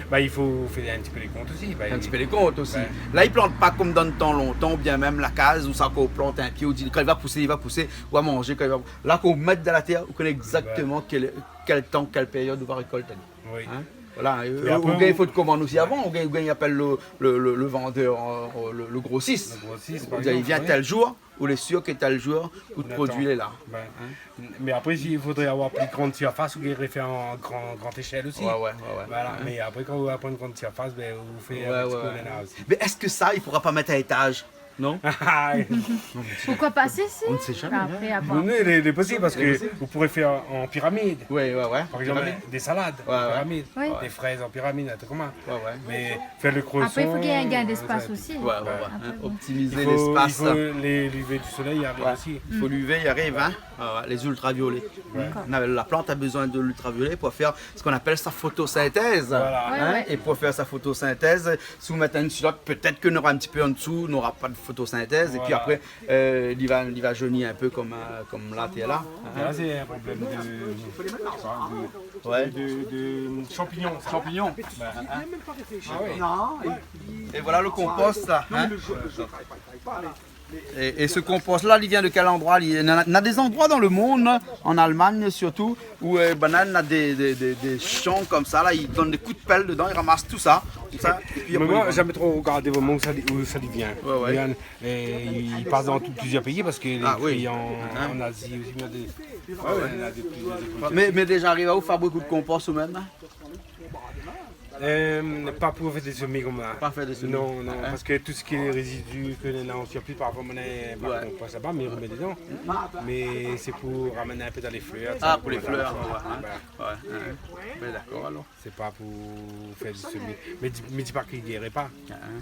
Bin, i fo fé in ti pé lé kont osi. In ti pé lé kont osi. La, i plant pa konm dan le tan lontan, oubien mèm la kaz, ousa kan ou plant in pié, ou di, kan li va pousé, li va pousé, ou va manzé, kan li va, la, kan ou mèt dan la tèr, ou koné égzaktoman kèl, kèl tan, kèl périod ou va rékolt ali. Oui. Hin ? Voilà, é apré, oubien i fo komann osi avan, oubien, oubien i apèl le, le, le, le vandèr, eu, le, le grosis. Le grosis, par égzanp, i vien tèl zour, ou lé sir ke tèl zour, out produi lé la. Hin ? Mé apré, si i fodré avoir pli gran sirfas, ou gingn fé an gran, gran éshèl osi. Voilà. Mé apré, kan ou va pran gran sirfas, bin, ou fé avèk sak ou néna osi. Mé èske sa, i poura pa mèt a étaz ? Non ? Poukoi pa, si, si. On ne sait jamais, hin. Apré, apré. Non, non, lé, lé posib, parske ou pouré fé an piramid. Par égzanp, dé salad, an piramid. Dé frèz an piramid, in trik konmsa. Mé fé le kroson, apré, i fo gingn, gingn d'éspas osi. Apré, bon. Optimiz léspas. I fo, i fo lé, l'UV du solèy i ariv osi. I fo l'UV i ariv, hin. Lé ziltraviolé. Hin, la plant la bezoin de l'iltraviolé pou fé sak i apèl sa fotosintèz. Voilà. Hin, é pou fé sa fotosintèz, si ou mèt inn si lot, pétèt ke nora in ti pé an dsou, nora pa de fotosintèz, épi apré, eu, li va, li va joni in pé konm, eu, konm la, té la. Hin ? La, sé in problèm de, de, de, de shanpignon, sa. Shanpignon. Bin, hin. Ah oui. É voilà le konpos, la, hin. É, é se konpos la, li vien de kèl landroi ? Li, na, na dé zandroi dan le monn, an Almagn sirtou, ou, eu, banna na dé, dé, dé, dé shan konmsa la, i donn dé kou d'pèl dedan, i ramas tout sa, tout sa, épi apré, i vann. Mé moin la zamé tro rogardé vréman ousa li, ousa li vien. Li vien, é i, i pas dan tout, plizièr péi parske lé, an, an Azi osi, na dé, na dé, plizièr. Mé, mé déza ariv aou fabrik out konpos ou mèm, hin ? Eu, pa pou fé dé semi konmsa. Pa fé dé semi. Non, non, parske tout sak lé rézidu ke néna an sirkui, parfoi, moin néna pa konpos laba, mé i romèt dedan. Mé sé pou ramenn in pé dan lé flèr. Ah, pou lé flèr, hin. Bin, dakor, alor. Sé pa pou fé dé semi. Mé di, mé di pa ke i gingn pa.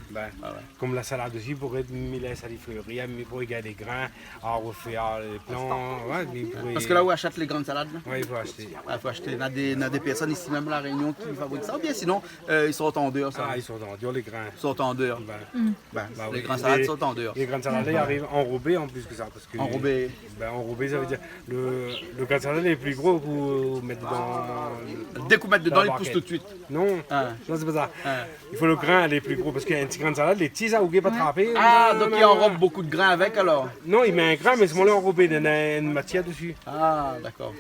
Bin. Konm la salad osi, pou rès mi lès ali fléri, mi pou gingn dé grin, a rofé lé plan, mé pou... Parske la ou ashèt lé grin salad la ? Oui, i fo ashté. Ah, i fo ashté. Na dé, na dé pèrsone isi mèm La Rényon ki fabrik sa, oubien sinon, eu, i sort an déor, sa ? Ah, i sort an déor, lé grin. I sort an déor. Bin, lé grin salad i sort an déor. Lé grin salad la i ariv anrobé an plis ke sa, parske... Anrobé. Bin, anrobé, sa i vé dir le, le grin salad lé pli gro pou mèt dan... Dé kou ou mèt dedan, li pous tout suit. Non, non, sé pa sa. I fo le grin lé pli gro, parske in ti grin salad, lé ti sa, ou gingn pa trapé. Ah, donk i anrob bonpé de grin avèk, alor ? Non, i mèt in grin, mé solman lé anrobé, néna in matièr dési. Ah, dakor.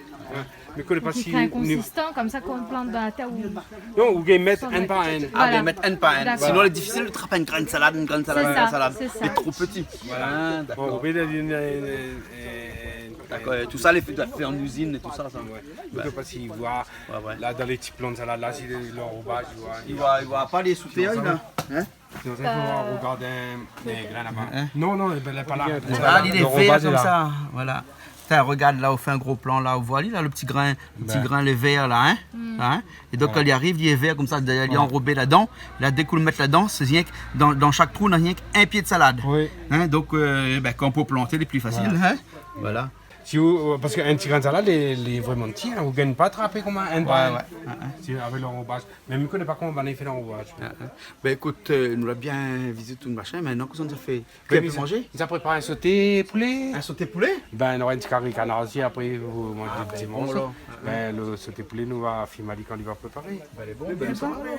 Mi koné pa si... Ki lé konsistan, konmsa, kan ou plant dan la tèr ou... Non, ou gingn mèt inn par inn. Ah, ou gingn mèt inn par inn. Dakor. Sinon lé difisil de trap in grin salad, in grin salad, in grin salad. Sé sa, sé sa. Lé tro pti. Voilà. Ah, dakor. Bon, ou pé dir, eu, eu, eu, dakor, é tout sa lé fé, fé an izine é tout sa, sa. Ouais. Mi koné pa si i voi la, dan lé ti plan salad la, si lé, lanrobaz, i voi. I voi, i voi pa lé sou tèr la, hin ? Sinon sa, i fo rogardé lé grin laba. Non, non, bin, lé pa la. Ah, li lé vèr konmsa, voilà. Tin, rogard la, ou fé in gro plan la, ou voi ali la, le ti grin, le ti grin, lé vèr la, hin ? Hin ? É donk, kan li ariv, li lé vèr konmsa, li lé anrobé ladan. La, dé kou ou mèt ladan, sé rienk dan, dan shak trou, na rienk in pié de salad. Oui. Hin ? Donk, eu, bin, kan pou planté, lé pli fasil, hin ? Voilà. Si ou, eu, parske in ti grin salad, lé, lé vréman ti, hin, ou gingn pa trapé konm in, in... Ouais, ouais. Si, avèk lanrobaz. Mé mi koné pa koman banna i fé lanrobaz. Bin, ékout, eu, nou la bien vizit tout machin, mintnan, kosa nou sa fé ? Ke nou sa manzé ? Nou sa prépar in soté poulé. In soté poulé ? Bin, nora in ti kari kanar osi, apré, ou manz dé ti morso. Ah, bin, bon, alor. Bin, le soté poulé, nou va filmé ali kan li va préparé. Bin, lé bon, bin, sa. Li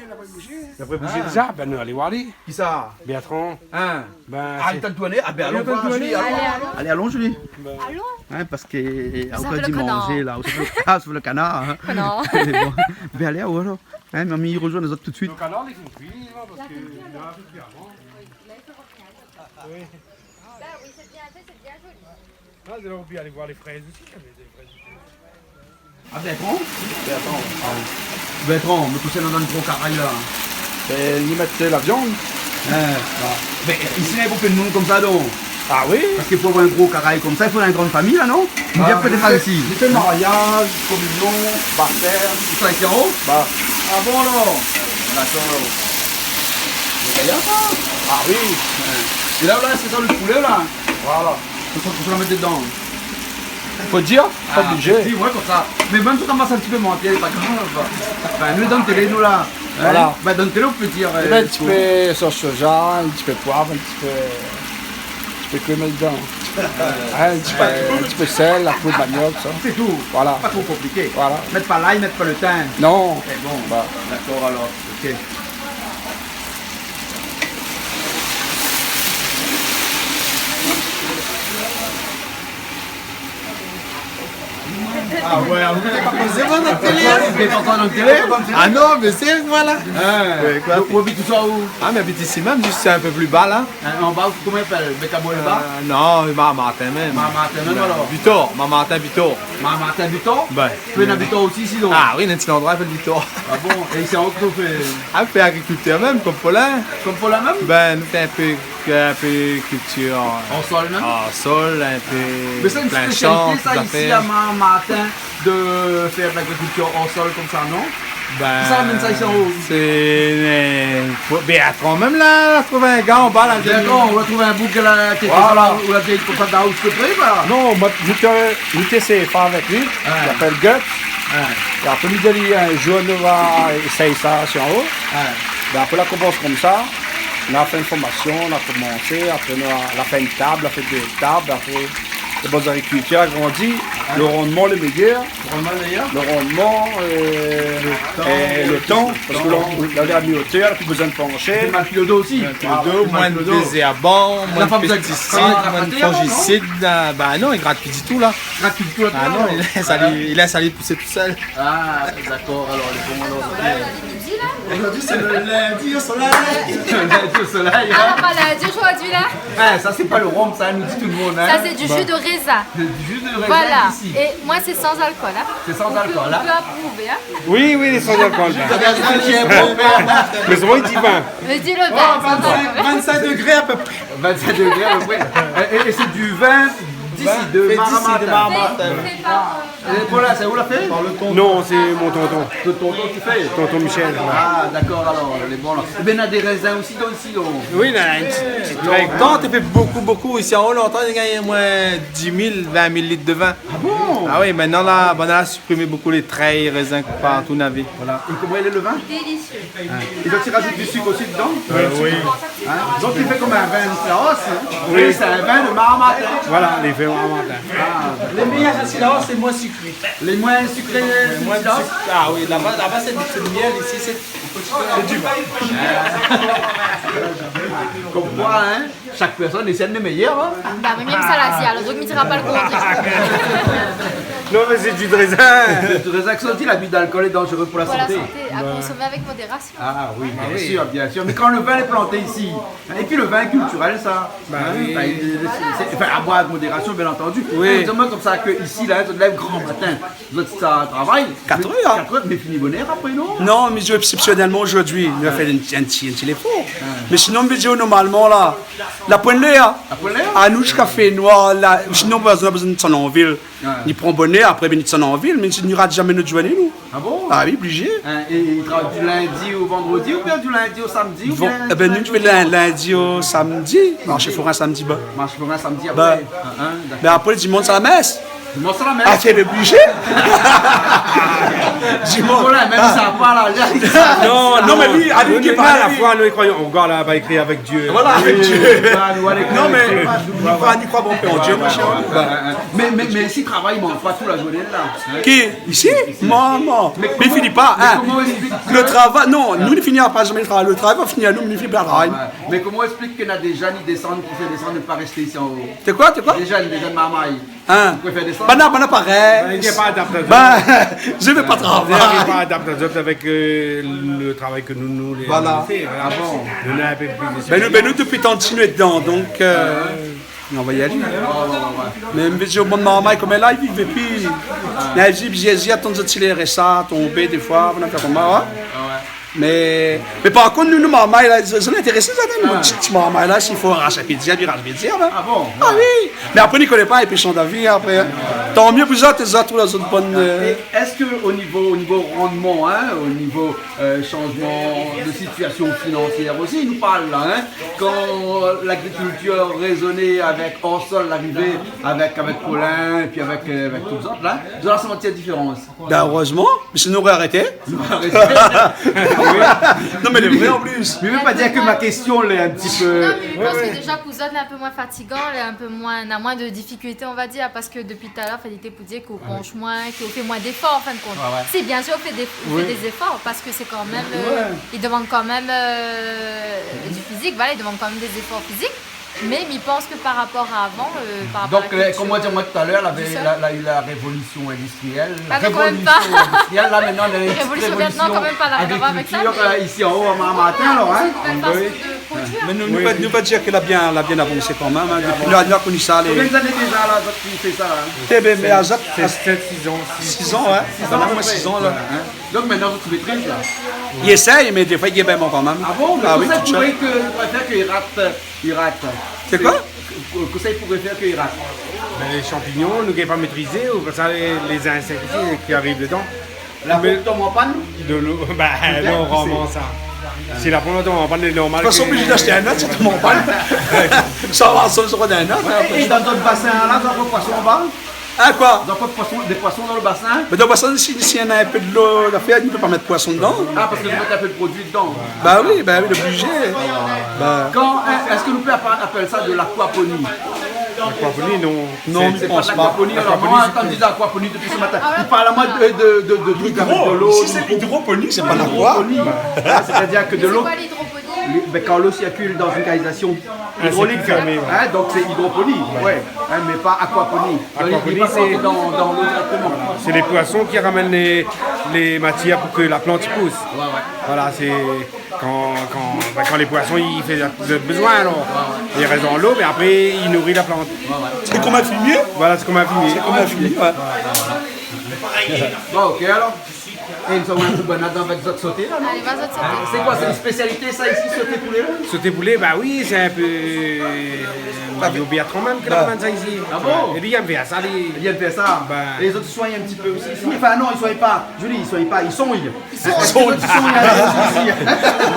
la bouzé déza, bin, nou alé oir ali. Kisa ? Bertrand. Hin ? Bin, ah, sé... Li la tourné ? Ah, bin, alon oir ali, alon. Alé, alon. Alé, alon, Julie. Alon. Hin, parske, eu, ou sa fé le kanar. Manzé la, ou sa fé le, ah, ou sa fé le kanar, hin. Kanar. Lé bon. Bin, alé, alon, alor. Hin, mami i rozoinn azot tout suit. Le kanar, li fine kui, non, parske li la fine kui avan. Oui. Bin oui, sé bien fé, sé bien zoli. Ah, nou la oubli alé oir lé frèz osi, navé dé frèz. Ah, Bertrand ? Bertrand. Bertrand, mé kosa néna dan le gro karay la ? Bin, li mèt la viann. Hin. Mé isi, néna bonpé de moun konmsa, donk. Ah oui ? Parske pou avoir in gro karay konmsa, i fo in gran famiy la, non ? Konbien de famiy isi ? Li fé mariaz, kominion, baptèm. Tout sa isi anlèr ? Ba. Ah bon, alor ? Dakor. Lé gayar, sa ? Ah oui. Hin. É la, la, sé sa le poulé, la ? Voilà. Kosa, kosa ou sa mèt dedan ? Fo dir, pa oblizé. Ah, fo dir, ouais, konmsa. Mé mèm si ou ramas in ti pé mantièl, lé pa grav. Anfin, nou, dan télé, nou, la, hein, voilà. Bin, dan télé, ou pé dir, euh, in ti pé sos soja, in ti pé poiv, in ti pé, in ti pé krèm dedan. Hein, in ti pé, in ti pé sèl, la poud maniok, sa. Sé tou. Voilà. Pa tro konpliké. Voilà. Mèt pa lay, mèt pa lo tin. Non. Sé bon. Voilà. Dakor, alor. Ok. Ah ouais, ou té pa kozé, moin, dan télé, hein ? Ou té pa ankor dan télé ? Ah non, mé sé, voilà. Ah. Ouais, koi. Donk, ou abit ousa, ou ? Ah, mi abit isi mèm, zis in pé pli ba, la. Hein, anba, koman i apèl ? Békamo, laba ? Euh, non, Marmartin mèm. Marmartin mèm, alor. Bitor, Marmartin, Bitor. Marmartin, Bitor ? Bin. Ou lé abitan osi, isi, donk ? Ah oui, néna in ti landroi i apèl Bitor. Ah bon ? É isi, ou fé ? Ah, nou fé agrikiltèr mèm, konm Paulin. Konm Paulin mèm ? Bin, nou fé in pé, in pé kiltir an, an sol mèm ? An sol, in pé plin shan, tout zafèr. Mé sé in spésialité, sa, isi, a Marmartin, de fèr de lagrikiltir an sol konmsa, non ? Bin, sa, mèm sa, isi, an o. Sé, euh, pou Bertrand mèm, la, la trouv in gars anba, la, Bertrand, ou la trouv in boug, la, ki, voilà, ou la di konmsa, dan ou, s'il te plaît, la. Non, moin, mi té, mi té sé pa avèk li, ouais, i apèl Guts. Ouais. É apré, mi di ali, in zour, nou va éséy sa, si an o. Ouais. Bin, apré, la komans konmsa. Nou la fé in formasion, nou la komansé, apré, nou la, la fé in tab, la fé dé tab, apré, lo bann agrikiltèr la grandi, ouais, lo randman lé méyèr. Lo randman lé méyèr ? Lo randman, euh, lo tan, é lo tan, parske la, la, la mi otèr, la pi bezoin de panshé. Lé mal kilodo osi. Mal kilodo, moin de dézèrban, moin de pestisid, moin de fongisid, la, bin non, i grat pi ditou, la. I grat pi ditou, la. Ah non, i lès ali, i lès ali pousé tousèl. Ah, dakor, alor, lé bon, alor, ok. Zordi, sé lo lindi o solèy. Lindi o solèy, hein. Ah, pa lindi zordi, la. Eh, sa, sé pa lo rom, sa, nou di tout lo moun, hein. Sa, sé du jus de raisin. Du jus de raisin, voilà, isi. É moin, sé san alkol, hein. Sé san alkol, hein. On peut, on peut approuver, hein. Oui, oui, san alkol, hein. Jus de raisin, lé bon. Mé sovan, i di vin. Mé di lo vin, san alkol. Vin-sink, vin-sink degré a pé pré. Vin-sink degré a pé pré. É, é, é sé du vin d'isi, de Marmartin. Fé d'isi, de Marmartin. Fé, fé pa. É pou la, sé ou la fé ? Par lo tonton. Non, sé mon tonton. Lo tonton ki fé ? Tonton Michel, ouais. Ah, dakor, alor, lé bon, la. Ébin, néna dé rèzin osi, donk, isi, donk. Oui, néna in ti, ti trèy. Lontan, té fé bokou, bokou. Isi, an lontan, té gingn omoin dis mil, vin mil lit de vin. Ah bon ? Ah oui, mintnan, la, banna la siprimé bokou lé trèy, rèzin, partou, navé. Voilà. É koman i lé, lo vin ? Délicieux. Hein. É donk, i razout du sik osi dedan ? Euh, oui. Hein ? Donk, i fé konm in vin Cilaos, hein ? Oui. Mé sé in vin de Marmartin. Voilà, lé vin Marmartin. Ah. Lé méyèr Cilaos, lé moin sikré. Lé moin sikré, lé moin sikré. Ah oui, laba, laba, sé, sé lo mièl, isi, sé, sé du vin. Konm koi, hein, shak pèrsone i èm lo méyèr, hein ? Bah, mi èm sa, la, si, alor, donk, mi dira pa lo kontrèr. Non, mé sé du rèzin. Sé du rèzin, kisa la di, l'abus d'alcool est dangereux pour la santé. Voilà, santé, à consommer avec modération. Ah oui, bien sûr, bien sûr. Mé kan lo vin lé planté isi, épi lo vin lé kiltirèl, sa. Bah oui. Hein, bah, sé, sé, anfin, à boire avec modération, bien entendu. Oui. Mé di amoin konmsa ke isi, la, zot i lèv gran matin, zot i sa travay. Quatre heures, hein. Quatre heures, mé fini bonèr apré, non ? Non, mé exceptionnellement zordi, nou la fé in, in ti, in ti léfor. Ah. Mé sinon, mi vé dir, normalman, la, la poin lèr. La poin lèr ? Ah, nou, ziska fénoir, la, sinon, nou la bezoin désann an vil. Ouais. Ni pran bonèr, apré, bin, ni désann an vil, mé ni rat zamé nout zourné, nou. Ah bon ? Ah oui, oblizé. Hein, é i travay du lindi au vendredi oubien du lindi au samedi oubien... Bon, ébin, nou, nou fé lin-, lindi au samedi. Marshé forin samdi, ba. Marshé forin samdi apré. Ba. Hein, hein, dakor. Bin, apré, lo dimansh, sé la mès. Dimansh, sé la mès. Ah, sé oblizé. Dimansh. Voilà, mèm sa, voilà. Non, non, mé li, ali, nou, li lé pa a la foi, nou, i kroi, nou gard la-ba, i ékri avèk Dieu. Voilà, avèk Dieu. Voilà, nou, avèk Dieu. Non, mé, ni kroi, ni kroi, bon, an Dieu, mon shèr. Ouais, ouais, ouais. Mé, mé, mé si travay, mé an fèt, tout la zourné, la. Ki ? Isi ? Momon. Mé koman, mé fini pa, mé hein. Koman ou ésplik sa ? Lo travay, non, nou, nou fini pa zamé lo travay. Lo travay va fini anou, mé nou fini pa lo travay. Ouais. Mé koman ou ésplik ke na dé zèn i désann, ki fé désann, i pa rès isi an o ? Té koi, té koi ? Dé zèn, dé zèn marmay. Hein ? I préfèr désann. Banna, banna parèy. Bin, i ariv pa adapt azot. Bin, mi vé pa travay. I ariv pa adapt azot avèk, euh, lo travay ke nou, nou, lé, voilà, nou fé, voilà. Ah bon ? Nou, nou lé in pé pli... Bin, nou, bin, nou, dopi tan, si nou lé dedan, donk, euh, nou va y alé. Mé mi vé dir, bann marmay koméla, i viv pi. Néna, i viv, i atann zot ti lé R S A tonbé, défoi, banna fé koman, ouais. Ah ouais. Mé, mé par kont, nou, nou marmay la, sa, sa intérésé, sa, nou, ti, ti marmay la, si fo rash in pé d'zèrb, i rash in pé d'zèrb, hein. Ah bon ? Ah oui. Mé apré, ni koné pa, épi shanj d'avi, hein, apré, hein. Tan myé pou zot, zot, zot, zot bann, euh, É èske o nivo, o nivo randman, in, o nivo, euh, shanjman de sitiasion finansièr osi, nou parl la, in, kan, euh, lagrikiltir rézoné avèk Orsol, larivé avèk, avèk Paulin, épi avèk, euh, avèk tout zot la, zot la santi la diférans? Bin, erèzman, mé sinon, nou noré arété. Nou noré arété. Non, mé lé vré an plis. Mé mi vé pa dir ke ma késtion, lé in ti pé... Non, mé mi pans ke déza pou zot, lé in pé moin fatigan, lé in pé moin, na moin de difikilté, on va dir, parske dopi talèr, Félix té pou dir k'ou pansh moin, k'ou fé moin d'éfor, an fin de kont. Ouais, ouais. Si, bien sir, ou fé dé, ou fé dé zéfor, parske sé kan mèm, euh, i demann kan mèm, euh, du fizik, voilà, i demann kan mèm dé zéfor fizik. Mé mi pans ke par rapor a avan, euh, par rapor... Donk, euh, kom ou la di amoin talèr, la, la, la, la révolision industrièl. Ah, donk, kan mèm pa. Révolision industrièl, la, mintnan, néna in ti révolision. Révolision vèrt, non, kan mèm pa, la, rien à voir avèk sa, agrikiltir, mé euh, isi an-o, a Marmatin, alor, in. Sé in nouvèl fason de produir. Mé nou, nou va, nou va dir ke la bien, la bien avansé kan mèm, in. Dopi nou la, nou la koni sa, lé... Konbien d'ané déza, la, zot i fé sa, la? Té, mé, mé a zot, sèt, six ans. Six ans, ouais. Six ans, ouais. Voilà, moin, six ans, la. Ouais, in. Donk, mintnan, zot i métriz, la? I éséy, mé défoi, i gingn pa kan mèm. Ah bon? Mé kosa i pouré ke, i pouré fèr ke i rat, i rat? Sé koi? Ko-, kosa i pouré fèr ke i rat? Bin, lé shanpignon, nou gingn pa métrizé, ou pa sa, lé, lé zinsèk osi ki ariv dedan. La ponp i tonm an pann? Dolo, bin, normalman, sa. Si la ponp i tonm an pann, lé normal ke... Fo oblizé ashté in not, si i tonm an pann. Sa va, sa, sa va in not, in, apré. É dan zot basin, la, zot i pran poison anba? Ah, koi? Zot i pran poison, dé poison dan lo basin? Mé dan lo basin, si, si néna in pé dolo, la fé, i pé pa mèt poison dedan. Ah, parske zot i mèt in pé de produi dedan. Ba oui, ba oui, lé oblizé. Ba. Kan, èske nou pé apa-, apèl sa de l'aquaponie? L'aquaponie, non. Non, sé, mi pans pa. Sé pa de l'aquaponie, alor, moin la antann dir aquaponie dopi se matin. I parl amoin de, de, de, de trik avèk dolo. Isi, sé l'hydroponie, sé pa l'aqua. L'hydroponie. Ah, sétadir ke dolo... Mé sé koi l'hydroponie? Lé, bin, kan dolo i sirkil dan in kanalizasion idrolik, fèrmé, ouais. In, donk sé idroponi, ouais. In, mé pa aquaponi. Donk, li, li pa sort dan, dan lo trètman. Sé lé poison ki ramèn lé, lé matièr pou ke la plant i pous. Ouais, ouais. Voilà, sé kan, kan, bin, kan lé poison i fé zot bezoin, alor, i rès dan lo, mé apré, i nouri la plant. Ouais, ouais. Sé konm in fimié. Voilà, sé konm in fimié. Sé konm in fimié, ouais. Bon, OK, alor. É zot i fé in ti bann avèk zot soté, la, non? Alé, va zot soté. Sé koi, sé in spésialité, sa, isi, soté poulé, la? Soté poulé, ba oui, sé in pé, euh, Mario Bertrand mèm ki la amenn sa isi. Ah bon? É li i èm bien sa, li. Li i èm bien sa. Ba. É zot i soign in ti pé osi isi. Anfin, non, i soign pa. Julie, i soign pa, i sogn. I sogn. Èske zot i sogn in pé osi isi?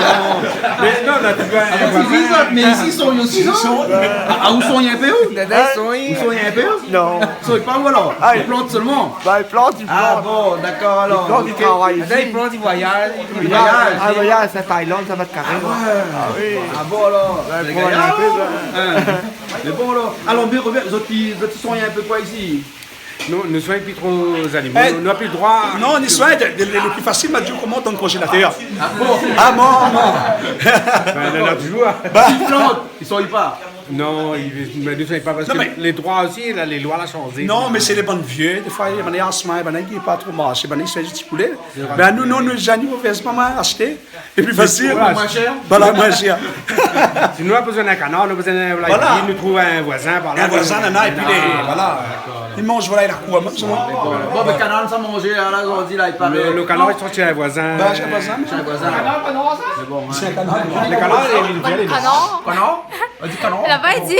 Non. Mé non, la, ti voi, ah, mé isi, i sogn osi, non? Ah, ou sogn in pé, ou? Dada, i sogn. Ou sogn in pé, ou? Non. Sogn pa, ou alor? Ah, i plant solman? Ba, i plant, i plant. Ah bon, dakor, alor, OK. I plant, i travay isi. Dada, i plant, i voyaz, i voyaz. I voyaz, sa, Thaïlande, sa va èt karé, la. Ah ouais. Ah oui. Ah bon, alor. Ba, sé gayar, in pé, in. Mé bon, alor, alor, mé revien, zot i, zot i sogn in pé koi isi? Non, nou sogn pi tro zanimo. Eh, nou, nou na pi le droi. Non, nou sogn de, de, le pli fasil, ma di, koman, dan le konzélatèr. Ah bon? Ah, non, non. Bin, nou na touzour. Ba. I plant, i sogn pa. Non, i, mé nou sogn pa parske lé droi osi, la, lé loi la shanzé. Non, mé sé lé bann vié, défoi, bann asma, bann ki pa tro marsh, bann i sogn ti poulé. Bin, nou, non, nou, zanimo, fé pa mal ashté. É pli fasil. Voilà. Moin shèr. Voilà, moin shèr. Si nou la bezoin d'in kanar, nou la bezoin d'in, voilà, voilà, nou trouv in voizin par la. In voizin, nana, épi lé, voilà. Dakor. I manz, voilà, i kour, mèm, solman. Bon, mé kanar, sa manzé, la, la, zordi, la, i paré. Le, le kanar, i sort shé in voizin. Ba, shé in voizin. Shé in voizin. Mé bon, in. Sé in kanar. Le kanar, lé, lé, lé... Kanar. Kanar? Ou di kanar? Laba, i di.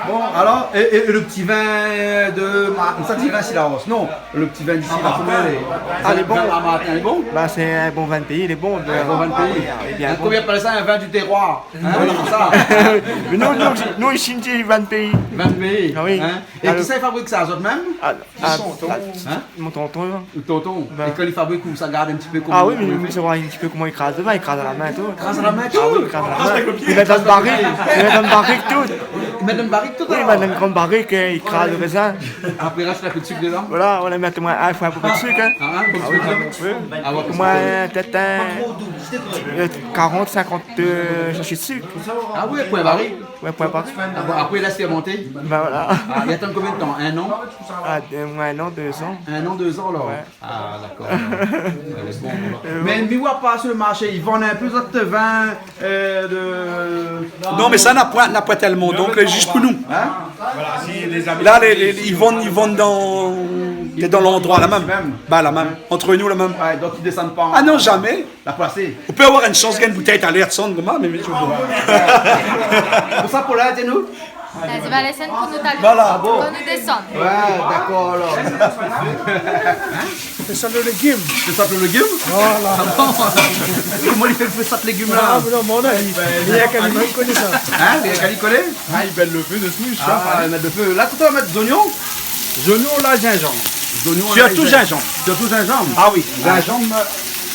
Bon, alor, é, é, é le ti vin de Ma-, sa, ti vin Cilaos. Non, le ti vin d'isi, la, koman i lé? Ah, lé bon. Le vin Marmatin, lé bon? Ba, sé in bon vin de péi, lé bon. In bon vin de péi. Ah oui, lé bien bon. Konbien i apèl sa, in vin du terroir? In, voilà, sé sa. Mé nou, nou, nou, isi, nou di vin de péi. Vin de péi, in? Ah oui. É kisa i fabrik sa, zot mèm? Ah, ah, mon tonton, la. In? Mon tonton, la. Le tonton. Bin. É kan li fabrik, ou sa gard in ti pé koman... Ah oui, mé ou fé? Sa va in ti pé koman i kraz le vin, i kraz a la min tout. Kraz a la min tout? Ah oui, i kraz a la min. Kraz avèk le pié. I mèt dan barik, i mèt dan barik tout. I mèt dan barik tout, alor? Oui, i mèt dan gran barik, é i kraz le rézin. Apré, i razout in pé de sik dedan? Voilà, ou la mèt omoin in foi in pé de sik, in. Ah, in pé de sik. Ah oui, kan mèm. Oui. Ah ouais, parske... Omoin, pétèt, in, euh, karant, sinkant, euh, sashé de sik. Ah ouais, poin baré. Ouais, poin baré. Ah bon, apré, la, sé monté. Bin voilà. Ah, i atann konbien de tan? In an? Ah, dé, omoin in an, dé zan. In an, dé zan, alor? Ouais. Ah, dakor. Ouais, lé bon, alor. Euh, mé, mé mi voi pa su le marshé, i vann in pé zot vin, euh, de... Non, mé sa, na poin, na poin tèlman, donk, euh, zis pou nou. In? Voilà, si lé zami... La, lé, lé, i vann, i vann dan, dan landroi la mèm. Mèm. Ba, la mèm. Ant nou la mèm. Ouais, donk i désann pa an... Ah non, zamé. La plasé. Ou pé avoir in shans, gingn in boutèy talèr, désann, koman, mé, mé... Pou sa, pou la, di anou. Vas-y, va, lès anou pou nou talé. Voilà, bon. Pou nou désann. Ouais, d'accord, alors. Sé sa lo légim. Sé sa lo légim ? Voilà. Ah bon ? Koman i fé fé sa légim la ? Ah, mé non, mé non, li, li, li, li koné sa. Hein ? Li koné ? Ah, i mèt lo fé dsi, mi kroi. Ah, i mèt lo fé. La, ou sa mèt zoignon ? Zoignon, lay, zinzanm. Zoignon, lay, zinzanm. Sirtou zinzanm. Sirtou zinzanm. Ah oui. Zinzanm,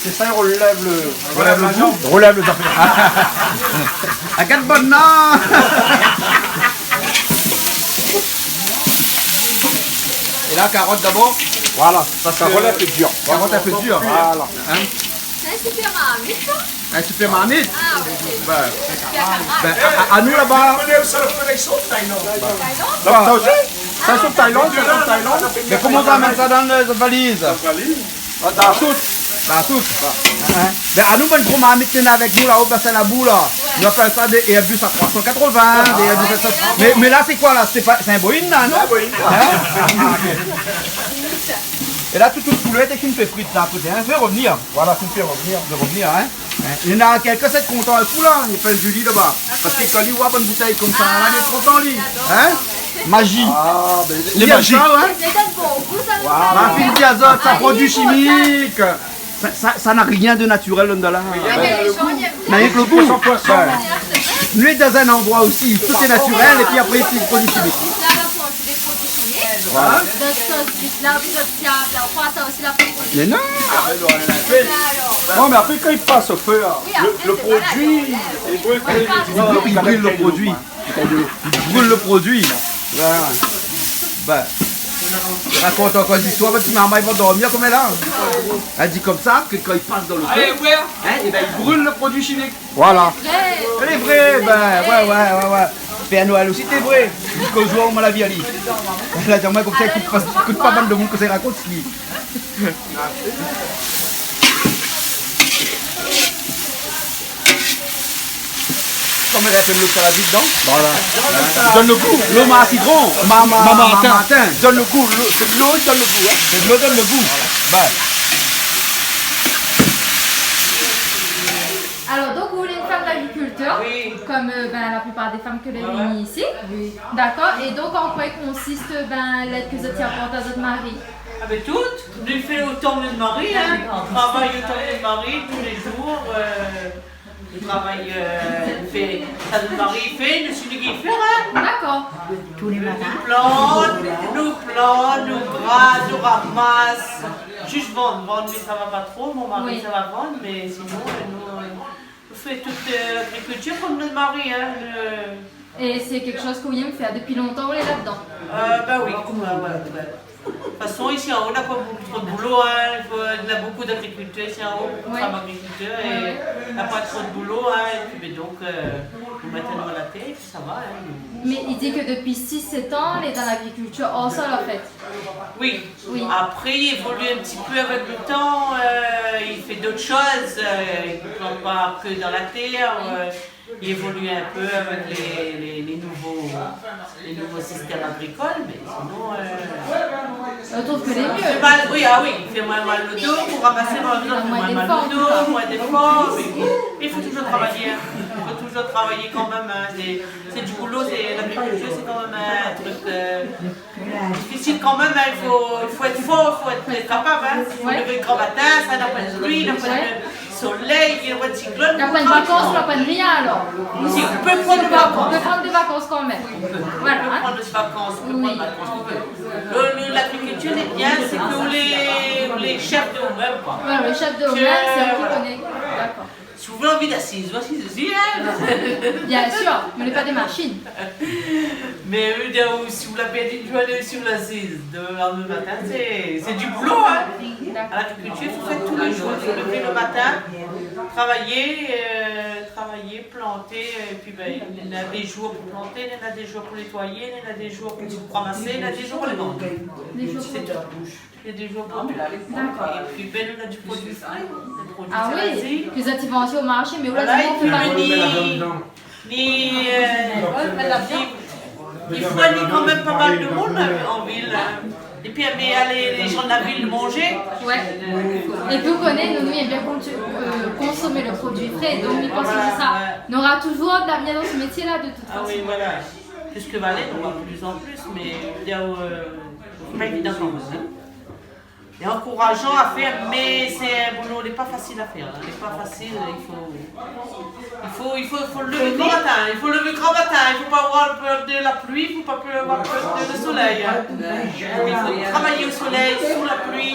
sé sa i relèv lo, relèv lo gou. Relèv lo zafèr. Ah, gard bann, non. É la, karot dabor. Voilà, parske karot in pé dir. Karot in pé dir. Voilà. Hein ? Sé in super marmit, sa ? In super marmit ? Ah oui, sé super marmit. Bin, bin, a, a, anou laba. Sa osi ? Sa i sort Thaïlande, sa i sort Thaïlande. Mé koman ou sa amèn sa dann, euh, valiz ? Dann valiz. Ah, dann sout. Dann sout. Hein ? Bin, anou, bann gro marmit néna avèk nou la-o, Bassin Labou la. Nou apèl sa dé Airbus A trois cent quatre-vingts, dé Airbus A sept cents. Mé, mé la, sé koi la ? Sé pa, sé in Boeing la, non ? Sé in Boeing. Hein ? É la, tout, tout koulèr, té fine fé frit la, koté, hein ? Fé revnir. Voilà, fé revnir. Fé revnir, hein ? Hein ? Néna kèlkin, sé kontan in kou la, li apèl Julie laba. Parske kan li voi bann boutèy konmsa la, li lé kontan, li. Hein ? Maji. Ah, bin, li èm sa, hein ? Lé maji. Voilà. Ma fine di azot, sa produi shimik. Sa, sa, sa na rien de naturel anndan la. Rien. Mé rienk lo gou. San poison. Ouais. Nou lé dann in landroi osi, tout lé naturel, épi apré, sé produi shimik. Voilà. Dot sos, la, dot siab, la, ou kroi sa osi la produi shimik. Mé non. Non, mé apré, kan i pas o fé, lo, lo produi, i bril lo produi. I bril lo produi. Voilà. Bin, rakont ankor zistoir, bann ti marmay i sa dormir koméla. Èl i di konmsa ke kan i pas dann lo fé, hein, é bin, i bril lo produi shimik. Voilà. Lé vré. Lé vré, bin, ouais, ouais, ouais, ouais. Pèr Noèl osi té vré. Li koz amoin la vi ali. La di amoin konmsa, i ékout pa, i ékout pa bann demoun kosa i rakont, li. Konm èl i fé lo salad dedan. Voilà. Donn lo gou. Lo ma sitron. Ma, ma, ma, ma, matin. Donn lo gou. Lo, sé dlo i donn lo gou, hein. Sé dlo i donn lo gou. Voilà. Alor, donk, ou lé in fanm d'agrikiltèr, oui, konm, euh, bin, la plipar dé fanm ke lé vni isi. Oui. Dakor. É donk, an koi i konsist, bin, lèd ke zot i aport a zot mari ? Ah bin, tout. Nou fé otan ke nout mari, hein. Nou travay otan ke nout mari, tou lé zour, euh, nou travay, euh, nou fé, sa nout mari i fé, nou, sé li ki fé, hein. Dakor. Tou lé matin. Nou plant, nou plant, nou gras, nou ramas. Zis vann, vann, mé sa va pa tro. Mon mari, oui, sa va vann, mé sinon, euh, nou, euh, nou fé tout, euh, l'agrikiltir konm nout mari, hein, le... É sé kékshoz ke ou yèm fèr dopi lontan, ou lé ladan ? Euh, bin oui, ouais, ouais, ouais. De tout fason, isi anlèr, na pa bonpé tro de boulo, hein. I fo, na bonpé d'agrikiltèr isi anlèr, bonpé de fanm agrikiltèr, é na pa tro de boulo, hein. Épi, bin, donk, euh, nou mèt anou a la tèr, épi sa va, hein. Mé i di ke dopi sis, sèt an, lé dan l'agrikiltir hors sol, an fèt. Oui. Oui. Apré, i évolu in ti pé avèk lo tan, euh, i fé dot shoz, euh, i plant pa ke dan la tèr, euh, i évolu in pé avèk lé, lé, lé nouvo, lé nouvo sistèm agrikol, mé sinon, euh, ou trouv ke lé myé ? Fé mal, oui, ah oui, i fé moin mal lo do, pou ramas, moin, moin, moin, moin mal lo do, moin défor, mé i fo touzour travay, hein. I fo touzour travay kanmèm, hein. Sé, sé di boulo, sé, l'agrikiltir, sé kanmèm in trik, euh, difisil kanmèm, hein, i fo, i fo èt for, i fo èt kapav, hein. I fo lévé gran matin, sa, na poin de pli, na poin de solèy, na poin de siklone. Na poin de vakans, na poin de rien, alor. Si, ou pé pran dé vakans. Ou pé pran dé vakans kanmèm. Voilà, hein. Ou pé pran dé vakans, ou pé pran dé vakans, ou pé. Le, le, l'agrikiltir, lé bien, sé ke ou lé, ou lé shèf de ou-mèm, koi. Voilà, le shèf de ou-mèm, sé ou ki koné. Dakor. Si ou la anvi asiz, ou asiz osi, hein. Bien sir, mé nou lé pa dé mashine. Mé, euh, si ou la pèrd in zourné, si ou asiz, de, le matin, sé, sé di boulo, hein. Dakor. A l'agrikiltir, i fo fé tou lé zour. I fo lévé le matin, travay, euh, travay, planté, épi, bin, néna dé zour pou planté, néna dé zour pou nétoiyé, néna dé zour pou ramasé, néna dé zour pou lé vann. Dé zour pou... Sé tou. Lé dé zour pou tout. Dakor. Épi, bin, nou na du produi fré, dé produi... Ah oui, ke zot i vann osi o marshé, mé ou la di, ou fé pa. Voilà, ni, ni, euh, ni, ni fo ni kanmèm pa mal de moun, euh, an vil, hein. Épi, mé, euh, lé, lé zan la vil manzé. Ouais. Épi, ou koné, nou, nou yèm bien kon-, euh, konsom lo produi fré, donk, mi pans ke sé sa. Ouais, ouais. Nora touzour de lavnir dan se métié-la, de tout fason. Ah oui, voilà. Plis ke Valène, nou voi pli an pli, mé, euh, sé pa évidan kanmèm, in. Lé ankourajan a fèr, mé sé in boulo, lé pa fasil a fèr, in. Lé pa fasil, i fo, i fo, i fo, fo lèv gran matin, i fo lèv gran matin, i fo pa avoir pèr de la pli, i fo pa avoir pèr de, de solèy, in. I fo travay o solèy, sou la pli.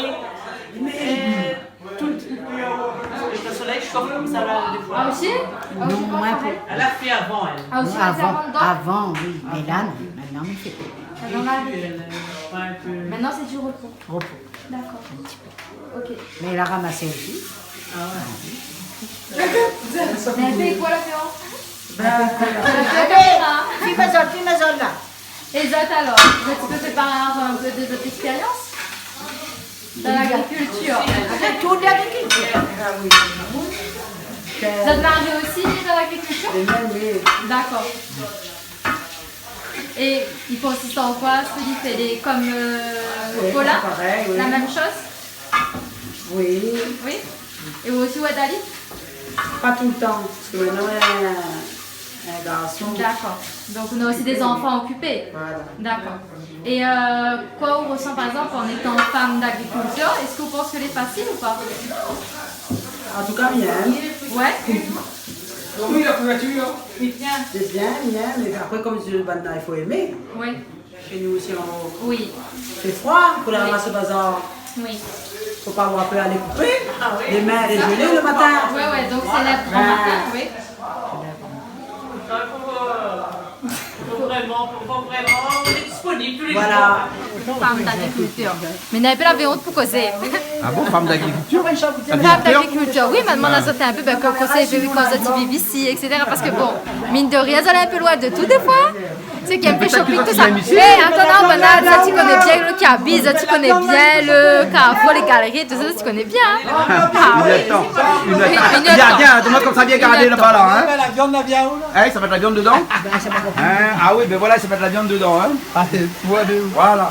É Tout. Avèk lo solèy, i shof konmsa la, défoi. Ah, osi ? Ah, osi, non, moin, pou... Èl la fé avan, èl. Ah, osi, non, avan, avan, avan, oui. Mé la, non. Mintnan, i fé pi. Ah, non, la, oui. Èl, èl, pa in pé... Mintnan, sé du repo. Repo. Dakor. In ti pé. Ok. Mé èl la ramasé osi. Ah ouais. Mé èl fé koi, la, Florence ? Bin, voilà. Fé mazol, fé mazol, la. É zot alor, zot i pé parl in pé de zot éspérians dan lagrikiltir ? Avèk tout lagrikiltir. Ah oui. Zot mari osi lé dan lagrikiltir ? Li mèm, oui. Dakor. É i konsist an koi, sak li fé, lé konm, euh, oui, Paulin, sé parèy, oui. La mèm shoz ? Oui. Oui. É ou osi, ou èd ali ? Pa toultan, parske mintnan, néna in, in garson. Dakor. Donk, ou néna osi dé zanfan a okipé. Voilà. Dakor. É, euh, koi ou resan, par égzanp, an étan fanm d'agrikiltir, èske ou pans ke lé fasil ou pa ? An tou ka, bien. Ouais. Oui, la kouvertir, oui, bien. Lé bien, bien, mé apré, konm di, banna, i fo èmé. Ouais. Shé nou osi, an... Oui. Fé froi, pou la ramas bazar. Oui. Fo pa avoir pèr alé koupé. Ah oui. Lé min lé zélé lo matin. Ouais, ouais, donk sé lèv gran matin, oui. Fo, euh, fo vréman, fo vréman èt disponib tou lé zour. Voilà. Fanm d'agrikiltir. Mé na in pé la ont pou kozé. Ah bon, fanm d'agrikiltir ? Fanm d'agrikiltir, oui, mé mi demann azot in pé, bin, koman, koman sa i fé, kan zot i viv isi, et cetera. Parske bon, mine de rien, zot lé in pé loin de tout défoi. Sé ki in pé shoping, tousa. Pétèt ke zot i èm isi. É, atann, non, banna, zot i koné bien lo kabiz, zot i koné bien lo karfour, lé galri, tousa, zot i koné bien, in. Ah oui. Inn èr d'tan. Inn èr d'tan. Oui, inn èr d'tan. Vien, vien, donn amoin konmsa, vien gardé laba, la, in. Inn èr d'tan. É, sa i mèt la viann dedan ? Bin, sa va. In ? Ah oui, bin voilà, sa i mèt la viann dedan, in. Alé, pou alé. Voilà.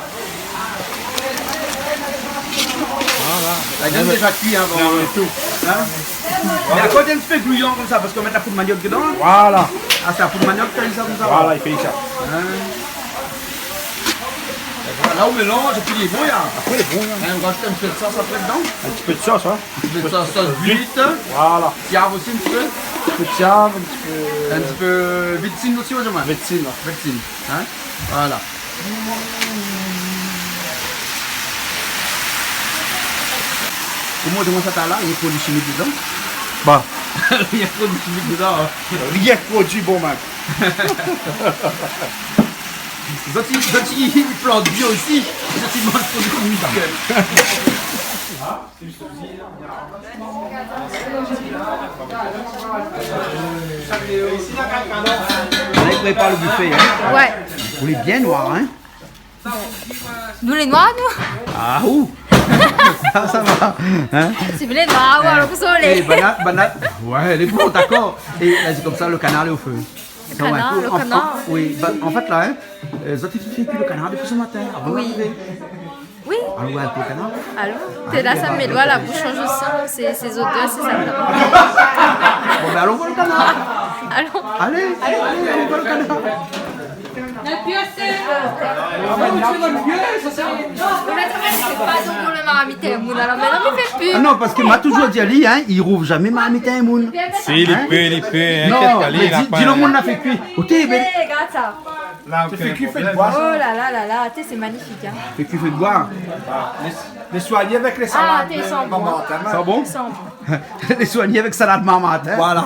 Voilà. La viann lé déza kui avan. Non, mé tout. In ? Voilà. Mé akoz in ti pé glouyan konmsa, parske ou mèt la poud maniok dedan, in ? Voilà. Ah, sé la poud maniok ki fé sa konmsa ? Voilà, i fé sa. In ? É voilà, ou mélanz, épi lé bon, la. Apré, lé bon, la. In, ou rajout in ti pé de sos apré dedan. In ti pé de sos, in. In ti pé de sos, sos d'huit. Voilà. Siav osi, in ti pé. In ti pé de siav, in ti pé. In ti pé vétsine osi, ouais, moin. Vétsine, ouais. Vétsine, in. Voilà. Koman ou di amoin sa, la, néna produi shimik dedan ? Ba. Néna produi shimik dedan, in. Rienk produi bon, mèm. Zot i, zot i plant bio osi. Zot i manz produi shimik. La, i prépar lo bifé, in. Ouais. Ou lé bien noir, in. Nou lé noir, nou. Ah, ou. Sa, sa va, in. Si ou lé noir, ou, alor, pou solèy. É, banna, banna, ouais, lé bon, dakor. É la, sé konmsa, lo kanar lé o fé. Lo kanar, lo kanar. An, an, oui, ba, an fèt, la, in, euh, zot i fé kui lo kanar dopi se matin, avan d'arivé. Oui. Alon voir in pé lo kanar. Alon. Té la, sa mèt dlo a la boush, san, sé, sé zodèr, sé sa. Bon, bin, alon voir lo kanar. Alon. Alé, alé, alon voir lo kanar. La pièce, euh, ah, ouais, tu vois mieux, ça, c'est... Non, pou lé zafèr, sé pa donk pou lo marmit in moun, alor, mé non, mi fé pu. Ah non, parske ma touzour di ali, in, i rouv zamé marmit in moun. Si, li pé, li pé, in. Non, mé di, di lo moun la fé kui. Oté, mé... É, gard sa. La, fé kui, fé boir. Oh la la la la, té, sé magnifik, in. Fé kui, fé boir. Lé, lé soigné avèk lé salad, té, i san bon. Maman, in. Sa bon ? I san bon. Lé soigné avèk salad maman, in. Voilà.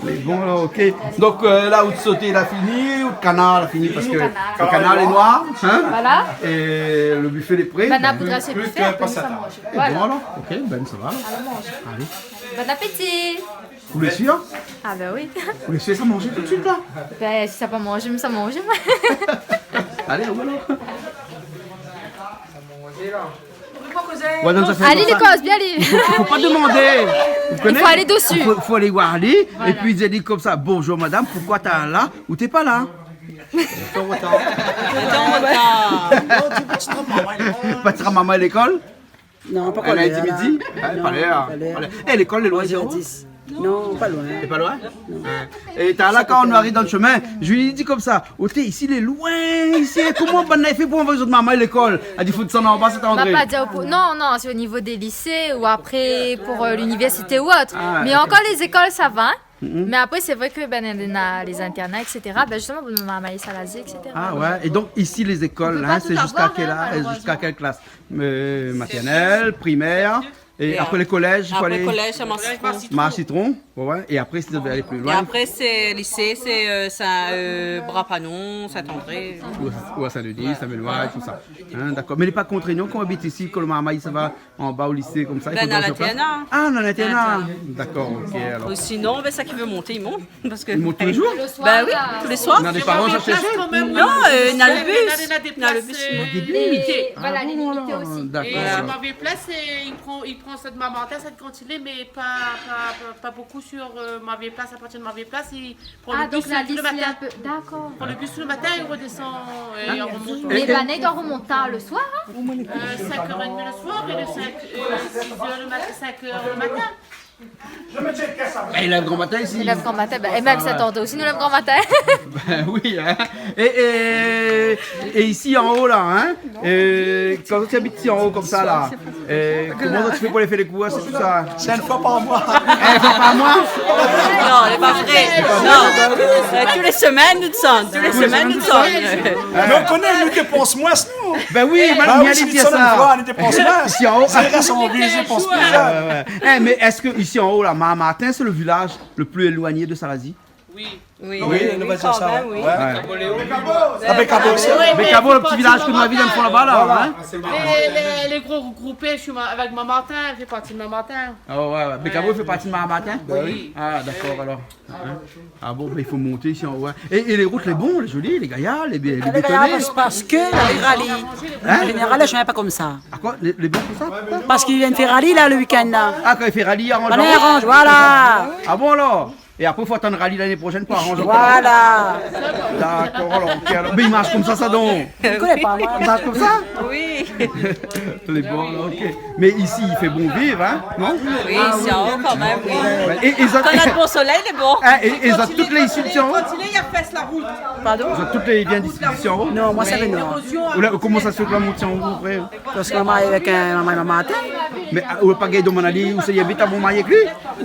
Lé bon, la, OK. Donk, euh, la, out soté la fini, out kanar la fini, parske lo kanar lé noir, in. Voilà. É lo bifé lé pré. Banna pou drès lo bifé, apré nou sa manz. Voilà. Bon, alor, OK, bin, sa va, alor. Alon manz. Alé. Bon apéti. Ou lé sir ? Ah bin oui. Ou lé sir sa manz tout suit, la ? Bin, si sa pa manz, mi sa manz, moin. Alé, voilà. Voilà, sa fé konmsa. Alé, lé koz bien, lé... Fo, fo pa demandé. Ou koné ? I fo alé desi. Fo, fo alé voir ali, épi di ali konmsa : « Bonjour madame, poukoi ou lé la ? » Ou té pa la ? Té an rotar. Té an rotar. Non, ou té pa, ti trap maman a lékol. Pa ti trap maman a lékol ? Non, pa kolèr, la. Midi ? Non, pa lèr. Pa lèr. É, lékol lé loin, Onz èr zéro ? Dis. Non, pa loin. Lé pa loin ? Non. É talèr la, kan nou ariv dan le shemin, Julie i di konmsa : « Oté, isi lé loin, isi, koman bann la i fé pou anvoy zot marmay lékol ? » La di : « Fo desann anba, Saint-André. » Ma pa di pou, non, non, sé o nivo dé lisé ou apré pou, euh, l'université ou autre. Ah, d'accord. Mé ankor lé zékol, sa va, hein. Mhm. Mé apré, sé vré ke, bin, néna lé zintèrna, et cetera. Bin, zistoman, pou mon marmay Salazie, et cetera. Ah ouais, é donk isi, lé zékol, hein, sé ziska kèl az, ziska kèl klas ? Euh, maternèl, primèr, é apré le kolèz, i fo alé Marsitron. Marsitron, ouais, ouais. É apré, si zot i vé alé pli loin, é apré, sé lisé, sé, euh, Saint, euh, Bras-Panon, Saint-André. Ou, ou a Saint-Denis, Saint-Benoît, tout sa. Hein, dakor. Mé lé pa kontrényan kan ou abit isi, kan le marmay i sava anba o lisé konmsa, i fo dor sur plas ? Bin, dan l'internat. Ah, dan l'internat. L'internat. Dakor, ok, alor. Ou sinon, bin, sak i vé monté, i mont. Parske i mont tou lé zour ? Le soir, bin oui, tou lé soir. Néna dé paran i vien shèrsh ? Kan mèm, non, euh, néna le bis. Néna dé plas, néna dé plas, euh, limité. Voilà, lé limité osi. Dakor. É si mavé plas, é i pran, i pran sat Marmatin, sat Grand-Îlé, mé pa, pa, pa, pa bonpé sur, euh, mavé plas, a partir de mavé plas, i pran le bis tou le matin. Ah, donk la lis lé in pé, dakor. I pran le bis tou le matin, i redesann, euh, i remont. Mé banna i doi remont tar le soir, hein ? Euh, sink èr é dmi le soir é le sink, euh, sis èr le matin, sink èr le matin. Bin, i lèv gran matin isi. I lèv gran matin, bin, é mèm Saint-André osi, nou lèv gran matin. Bin oui, hein. É, é, é isi anlèr la, hein, é kan ou abit isi anlèr konmsa la, é koman ou fé pou alé fé lé kours é tout sa ? Sé in foi par moi. In foi par moi ? Non, sé pa vré. Non. Euh, tou lé semèn, nou desann. Tou lé semèn, nou desann. Mé ou koné, nou dépans moin, nou. Bin oui, bin oui, si nou desann in foi, nou dépans moin. Isi anlèr. Sé la santé, nou dépans moin. Ouais, ouais. Eh, mé èske isi anlèr la, Marmatin, sé le vilaz le pli éloigné de Salazie ? Oui. Oui, oui, nou va dir sa, kan mèm, oui. Ouais. Ah, Bécabo osi. Bécabo, le ti vilaz ke nou la vi dan le fon laba la, hein ? Voilà. Lé, lé, lé gro groupé, avèk Marmatin, i fé parti de Marmatin. Ah ouais, ouais. Bécabo i fé parti de Marmatin ? Bin oui. Ah, dakor, alor. Hein ? Ah bon, bin, i fo monté isi anlèr. É, é lé rout lé bon, lé zoli, lé gayar, lé bé-, lé bétoné. Lé gayar, parske, parske la rali. Hein ? An zénéral, le shemin lé pa konmsa. Ah, koi ? Lé, lé bon pou sa ? Parske i vien fé rali la, le week-end la. Ah, kan i fé rali, i aranz la rout ? Voilà. Ah bon, alor ? É apré, fo atann rali lané proshèn pou aranz ankor. Voilà. Dakor, alor, ok, alor. Mé i marsh konmsa, sa, donk ? Ou koné pa, moin. I marsh konmsa ? Oui. Lé bon, alor, ok. Mé isi, i fé bon viv, hein, non ? Oui, isi anlèr, kan mèm, oui. Ouais, é, é zot... Kan néna bon solèy, lé bon. Hein, é, é zot tout lé isi anlèr ? Kan i lé, i fé la rout. Pardon ? Zot tout lé, i vien isi anlèr ? Non, moin, sa vé, non. Ou la, koman sa i fé ke la mont anlèr, apré ? Parske mon mari avèk in, mon mari, mon mari. Mé, ah, ou la pa gingn domandé ali ousa li abit avan ou marié avèk li ?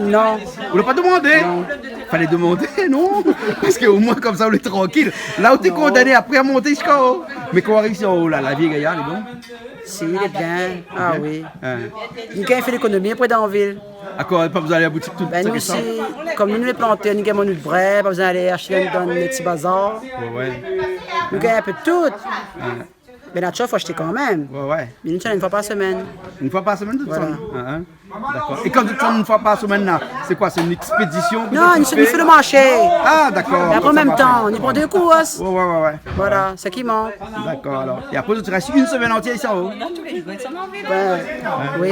Non. Ou la pa domandé ? Non. Falé domandé, non ? Parske omoin, konmsa, ou lé trankil. La ou té kondané apré a monté ziska anlèr. Mé kan ou ariv isi anlèr la, la vi lé gayar, lé bon ? Si, lé bien. Ah oui. Hein. Nou gingn fé lékonomi apré dan la vil. Dakor, pa bezoin alé a boutik tout sa. Bin, nou osi, kom nou, nou lé plantèr, nou gingn manz nout brèd, pa bezoin alé ashté dan, dan le ti bazar. Ouais, ouais. Nou gingn in pé de tout. Ouais. Mé la, i fo ashté kan mèm. Ouais, ouais. Mé nou desann in foi par semèn. In foi par semèn, zot i desann ? Voilà. Ah, hein. Dakor. É kan zot i desann in foi par semèn la, sé koi ? Sé in ékspédision ke zot i fé ? Non, nou fé le marshé. Ah, dakor. É apré, an mèm tan, nou pran dé kours. Ouais, ouais, ouais, ouais. Voilà, sak i mank. Dakor, alor. É apré, zot i rès in semèn antièr isi anlèr ? Tou lé zour, i desann an vil. Ouais. Oui.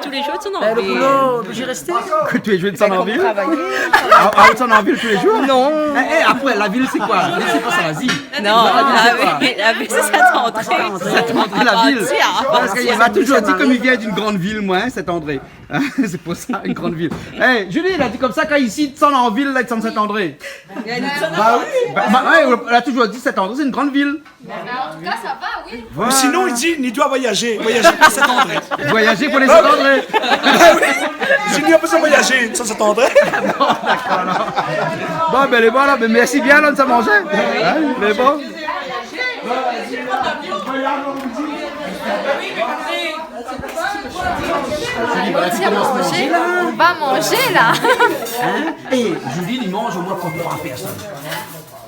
Tou lé zour, i desann an vil. Bin, le boulot, oblizé rèsté. Ke tou lé zour, i desann an vil ? Travay. Ah, ah, i desann an vil tou lé zour ? Non. Eh, eh, apré, la vil, sé koi ? La vil, sé pa Salazie. Non, la vil, sé pa... la vil, sé Saint-André. Saint-André, la vil. Ah, si, ah. Parske li la touzour di, kom li vien d'in gran vil, moin, hein, Saint-André. Sé pou sa, in gran vil. Eh, Julie, la di konmsa, kan isi i desann an vil, la, i desann Saint-André. Ba oui. Ba, ba, ouais, la touzour di Saint-André, sé in gran vil. Mé an tou ka, sa va, oui. Voilà. Ou sinon, li di, ni doi voyazé. Voyazé pou Saint-André. Voyazé pou lé Saint-André. Ba oui. Sinon, apré sa, voyazé san Saint-André. Bon, dakor, alor. Bon, bin, lé bon, alor, bin, mèrsi bien, alor, nou sa manzé. Hein, lé bon. Voilà, nou sa manzé, la. Nou sa manzé, la. Hein ? Eh, Julie, li manz omoin pou troi pèrsone.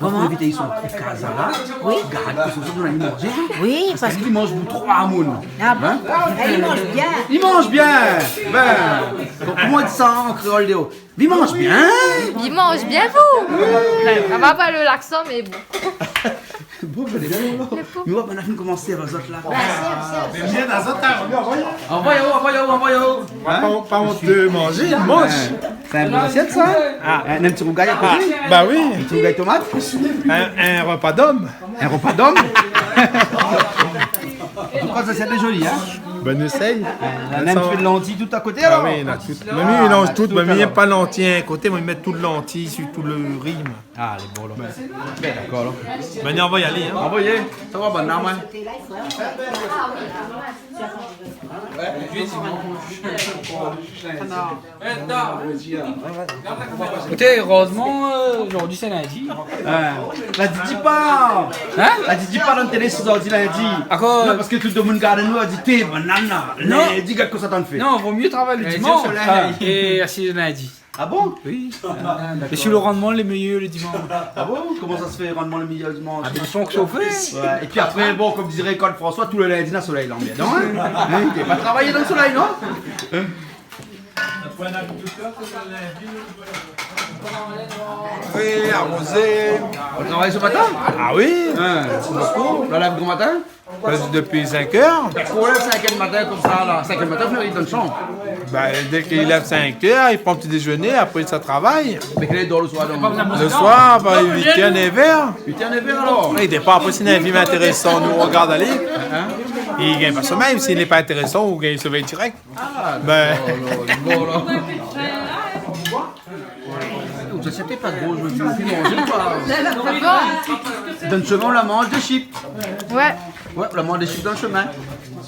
Koman ? Donk, nou invit ali si nout kaz la. Oui. Gard kosa nou la manzé, hein ? Oui, parske li manz pou troi moun. Ah bon ? Hein ? Eh, li manz bien. Li manz bien. Bin, koman i di sa an kréol, Léo ? Li manz bien. Li manz bien, vous. Sa va pa, le laksan, mé bon. Bon, bin, lé bon, alor. Mé ouais, bin, nou la fine komansé avèk zot la. Bin, bien, azot, hein. Anvoy aou, anvoy aou, anvoy aou. Hein ? Pa, pa ont de manzé, i manz. Sé in bon asièt, sa. Ah. In, in ti rougay a koté. Ah, ba oui. In ti rougay tomat. In, in repa d'om. In repa d'om. An tou ka, sa, sé zoli, hein. Bin, nou éséy. Néna in ti pé lanti tout a koté, alor. Ah oui, néna tout. Mé mi mélanz tout, mé mi yèm pa lanti in koté, moin mi mèt tout lanti su tout lo ri, moin. Ah, lé bon, alor. Bin, dakor, alor. Bin, nou va alé, in. Anvoy. Sa va, bann-la, moin. Ékout, érèzman, euh, zordi sé lindi. In. La di, di pa. In ? La di, di pa dan télé, sé zordi lindi. Akoz ? Non, parske tout domoun i gard anou, la di, té, bann-la. Non. Lindi, gard kosa tann fé. Non, vo myé travay lo dimansh. Lindi, solèy. Ah, é asiz lindi. Ah bon ? Oui. Ah, dakor. É si lo randman lé méyèr lo dimansh. Ah bon ? Koman sa i fé, randman lé méyèr lo dimansh ? Ah, bin, son shofé. Ouais. Épi apré, bon, konm diré Claude François, tout lo lindi, na solèy la, anmèrdan, in ? In, i fo pa travay dan lo solèy, non ? Oui, arozé. Ou travay so matin ? Ah oui. In, bokou. Ou la lèv gran matin ? Parske dopi sink èr. Pou lèv sink èr matin konmsa la, sink èr matin, fo ariv dan shanm. Bin, dèk li lèv sink èr, li pran ti déjeuner, apré sa travay. Mé kèl èr i dor lo soir, donk ? Lo soir, vèr uit èr, nèv èr. Uit èr, nèv èr, alor. Li dépan, apré, si néna in film intérésan, nou rogard ali. In ? Li gingn pa somèy, si lé pa intérésan, ou gingn somèy dirèk. Ah, bin. Dakor, alor, bon, alor. Ou sa, sété pa gro, mi vé manzé, koi. Bon. Dan lo shomin, ou la manz dé chips. Ouais. Ouais, ou la manz dé chips dan lo shomin.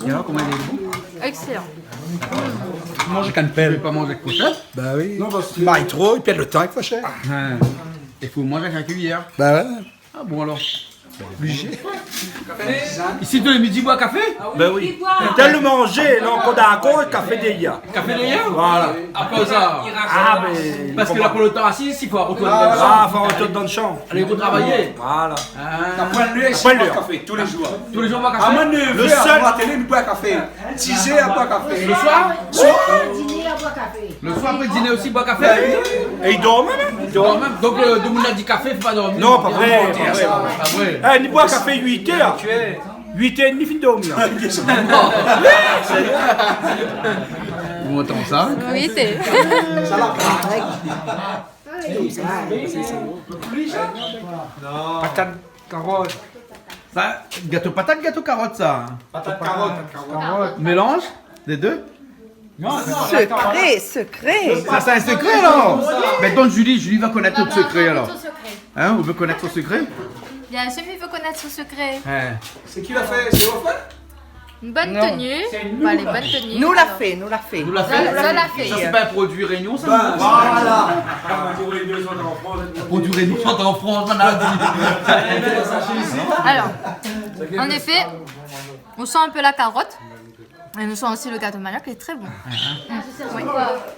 É alor, koman i lé, lé bon ? Excellent. Manz avèk in pèl. Ou pé pa manz avèk foushèt ? Ba oui. Non, parske... Ba, i tro, i pèrd lo tan avèk foushèt. Ouais. I fo manz avèk la kuiyèr. Ba ouais. Ah bon, alor. Oblizé. Isi, tou lé midi, i boir kafé ? Bin oui. Tèl lo manzé, non, pa dakor, kafé dèryèr. Kafé dèryèr ? Voilà. Akoz sa ? Ah, bin, parske la, pou lo tan asiz, i fo rotourn dan lo shanm. Ah, fo rotourn dan lo shanm. Alé, pou travay. Voilà. Ah. Apré, li, i boir kafé tou lé zour. Tou lé zour, i boir kafé ? Ah, moin, nèv èr, lo sèl, la télé, mi boir kafé. Sizèr, boir kafé. Lo soir ? Soir. Diné, boir kafé. Lo soir, apré diné osi, boir kafé ? Bin oui. É i dor mèm, in ? I dor mèm. Donk, euh, domoun la di kafé, fo pa dormi. Non, pa vré, pa vré. Pa vré. É, ni boir kafé uit èr. Uit èr, ni fine dormi, la. Ou antann sa ? Oui, té. Patat, karot. Sa, gato patat, gato karot, sa ? Patat, karot. Karot. Mélanz lé dé ? Non, non, sekré, sekré. Sa, sé in sekré, alor. Bin, donk, Julie, Julie va konèt nout sekré, alor. Donn-amoin ton sekré. In, ou vé konèt son sekré ? Biensir, mi vé konèt son sekré. In. Sé ki la fé ? Sé ou la fé ? Une bonne tenue. Non. Sé nou la fé. Voilà, une bonne tenue. Nou la fé, nou la fé. Nou la fé ? Sa, sa la fé. Sa, sé pa in produi Rényon, sa ? Bin, voilà. Produi Rényon, sort an Frans, sort an Frans, on a dit. Alors, en effet, on sent un peu la carotte. Et nous sentons aussi le gâteau manioc, il est très bon. Oui.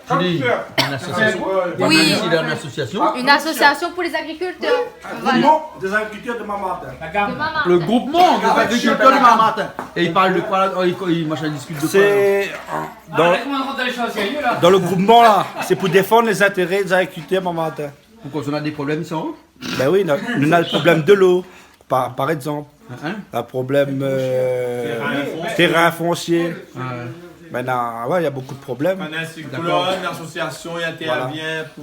Julie, une association. Oui. Une association. Une association pour les agriculteurs. Voilà. Groupement des agriculteurs de Mare-Martin. De Mare-Martin. Le groupement des agriculteurs de Mare-Martin. Et ils parlent de quoi, là ? Ils, ils, machin, ils discutent de quoi, là ? C'est, euh, dans, dans le groupement, là, c'est pour défendre les intérêts des agriculteurs Mare-Martin. Pourquoi, on a des problèmes, ils sont où ? Ben oui, nou, nou néna le problèm de lo, par, par égzanp. Hein ? Le problèm, euh, térin fonsié. Térin fonsié. Ouais. Maintenant, ouais, il y a beaucoup de problèmes. Kan néna in siklone, l'asosiasion i intervien pou,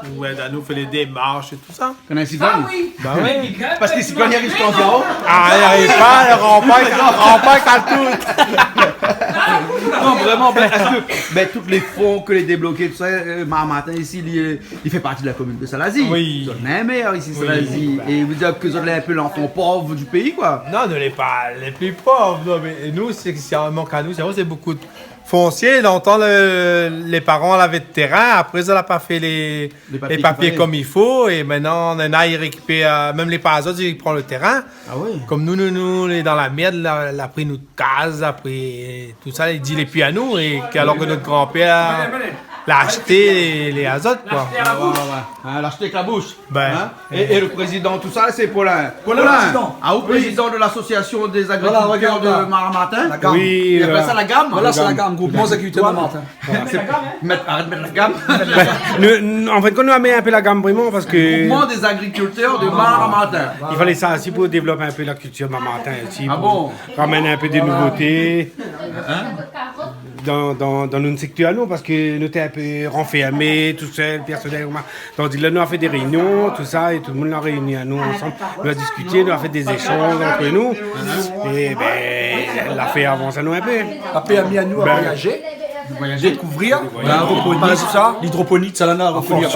pou èd anou fé lé démarsh é tousa. Kan néna in siklone ? Sa, oui. Ben oui. Parske siklone i ariv kan, sa, oh ? Ah, i ariv pa, ranpar, ranpar i kal tout. Non, vréman, ben, èske, ben, tout lé fon ke lé débloké, tousa, euh, Mare-Martin isi, li, euh, li fé parti de la komine de Salazie. Oui. Zot néna in mèr isi, Salazie. Oui, ben. É i vé dir ke zot lé in pé lanfan pov du péi, koi. Non, nou lé pa lé pli pov, non, mé nou, sé, sé in mank anou, sé vré, sé bokou de fonsié. Lontan, le, lé paran lavé de térin, apré, sa la pa fé lé, lé papié konm i fo, é mintnan, néna i rékipèr, euh, mèm lé par zot, i pran le térin. Ah oui. Konm nou, nou, nou, nou lé dan la mèrd, la, la pri nout kaz, apré, tousa, li di lé pi anou, é ke, alor ke nout granpèr la ashté, lé azot, koi. Ouais, ouais, ouais. Hein, la ashté avèk la boush. Ben. Hein ? É, é le prézidan, tousa, sé Paulin. Paulin, Paulin, prézidan. Ah, ou prézidan de l'asosiasion dé agrikiltèr de Mare-Martin ? La GAM. Oui, i apèl sa la GAM. Voilà, sé la GAM, Groupement des agriculteurs de Mare-Martin. Voilà. Sé, mèt, arèt mèt la GAM. Ben, nou, nou, an fin de kont, nou la mèt in pé la GAM vréman parske... Groupement des agriculteurs de Mare-Martin. I falé sa osi pou dévlop in pé la kiltir Mare-Martin osi, pou ramèn in pé de nouvoté. Ah bon ? Hein ? Dan, dan, dan nout sektèr, nou, parske nou té in pé ranfèrmé, tousèl, pèrsonèl, koman. Tandi la, nou la fé dé réinion, tousa, é tout le moun la réini anou ansanm. Nou la diskité, nou la fé dé zéshanj ant nou. É ben, la fé avans anou in pé. La pèrmi anou voyazé, dékouvrir, par égzanp, lidroponi, sa la, na rokoni.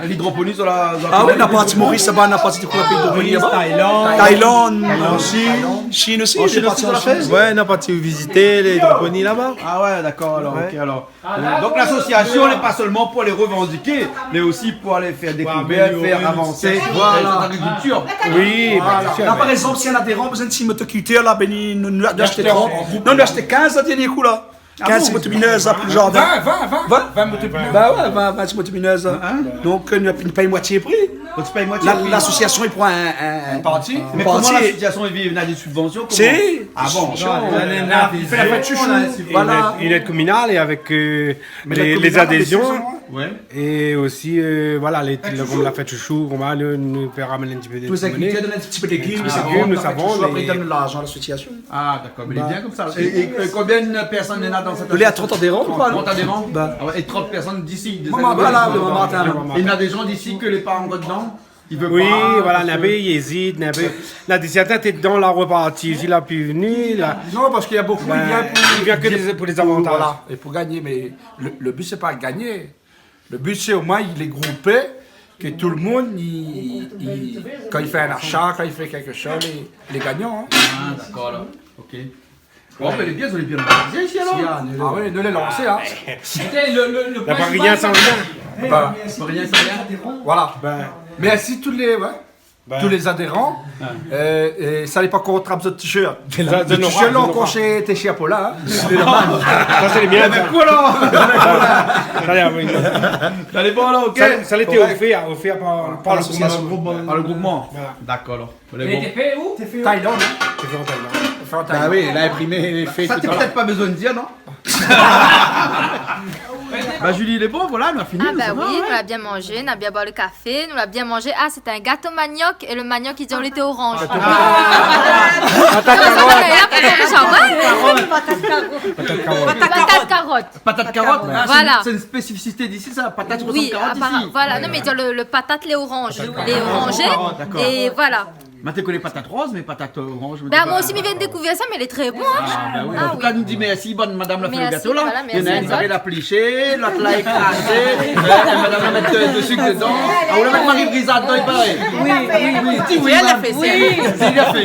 Lidroponi, sa la, sa la. Ah oui, na parti Moris laba, na parti dékouvrir lidroponi laba. Thaïlande. Thaïlande osi. Chine osi, na parti an Chine. Ouais, na parti vizité lidroponi laba. Ah ouais, d'accord, alors, ok, alors. Euh, donc l'association n'est pas seulement pour aller revendiquer, mais aussi pour aller faire découvrir, faire avancer, euh, cette agriculture. Oui, bien sûr. La, par égzanp, si in adéran la bezoin in ti motokultèr la, bin, nou, nou, nou ashté trant. Non, nou ashté kinz la dernié kou la. Kinz ti motominèz la pou le jardin. Vingt, vingt, vingt. Vingt motominèz. Bah ouais, vingt, vingt ti motominèz la. Donk, euh, nou pèy moitié pri. Donk, ou pèy moitié pri. L'association i pran in, in, in parti. Mé koman l'association i viv ? Na dé sibvansion, koman ? Si. Ah bon ? Sibvansion. Voilà. Une aide, une aide communale et avec, euh, les, les adhésions. Ouais. Et aussi, euh, voilà, les, le, koman la fèt shoushou, koman nou, nou pé ramèn in ti pé de moné. Tout lé agrikultèr i donn in ti pé légim, nou sa vann, nou sa vann, apré i donn larzan a l'association. Ah, d'accord, mais il est bien comme ça. Et, et, euh, combien de personnes il y en a dans cette association ? Trant adéran, je crois, non ? Trant adéran ? Ah ouais, et trente personnes d'ici, des Martin. Et il y a des gens d'ici que les parents dedans, ils veulent pas, parce que... Oui, voilà, na pé i ézit, na pé, na dé sèrtin té dedan la, reparti, isi la pi vni la. Non, parce qu'il y a beaucoup, ils viennent pour, ils viennent que pour, pour les avantages. Voilà, et pour gagner, mais le, le but, c'est pas gagner. Le but, c'est au moins, il est groupé, que tout le monde, il, il, quand il fait un achat, quand il fait quelque chose, il, il est gagnant, hein. Ah, d'accord, alors. Ok. Bon, ben, les pièces, on est bien organisé ici, alors. Ah oui, nou lé lansé, hein. Écoutez, le, le, le principal, la pa rien sans rien. Voilà. Pas rien sans rien. Voilà. Ben, merci tous les, ouais. Tous les adhérents, euh, é sa lé pa kont zot t-shirt. Sa, sa, non, non. T-shirt la ankor shé, té shé Paulin, hein. Sa sé le mien, sa. Avèk koi la ? Sa lé, oui. Sa lé bon la, ok. Sa, sa lété ofèr, ofèr par, par le groupement. Par l'association. Par le groupement. Voilà. D'accord, alors. Lé bon. Té fé ousa ? Thaïlande, hein. Té fé an Thaïlande. Té fé an Thaïlande. Bah oui, la imprimé, fé tout à l'heure. Sa té pétèt pa bezoin dir, non ? Bah, Julie, lé bon, voilà, nou la fini, nou sava, ouais. Ah bah oui, nou la bien manzé, nou la bien boir le kafé, nou la bien manzé. Ah, sé in gato maniok, é le maniok, i di, lété oranz. Ah. Patat karot. Patat karot. Patat karot. Patat karot. Patat karot. Ah, sé in, sé in spésifisité d'isi, sa. Patat i resanm karot isi. Oui, apara-, voilà. Non, mé i di le, le patat lé oranz, lé oranzé, é voilà. Moin té koné patat roz, mé patat, euh, oranz, mi koné pa. Bah, moin osi, mi vien dékouvèr sa, mé lé tré bon, hein. Ah, bah oui. Ah oui. An tou ka, nou di mèrsi, bann madam la fé le gato la. Mèrsi, voilà, mèrsi azot. Néna inn la plisé, lot la ékrazé, euh, madam la mèt, euh, de sik dedan. Ah, ou la mèt Marie-Brizard dedan, i paré. Oui, oui, oui. Di oui, sé èl la fé, sé èl. Sé èl la fé.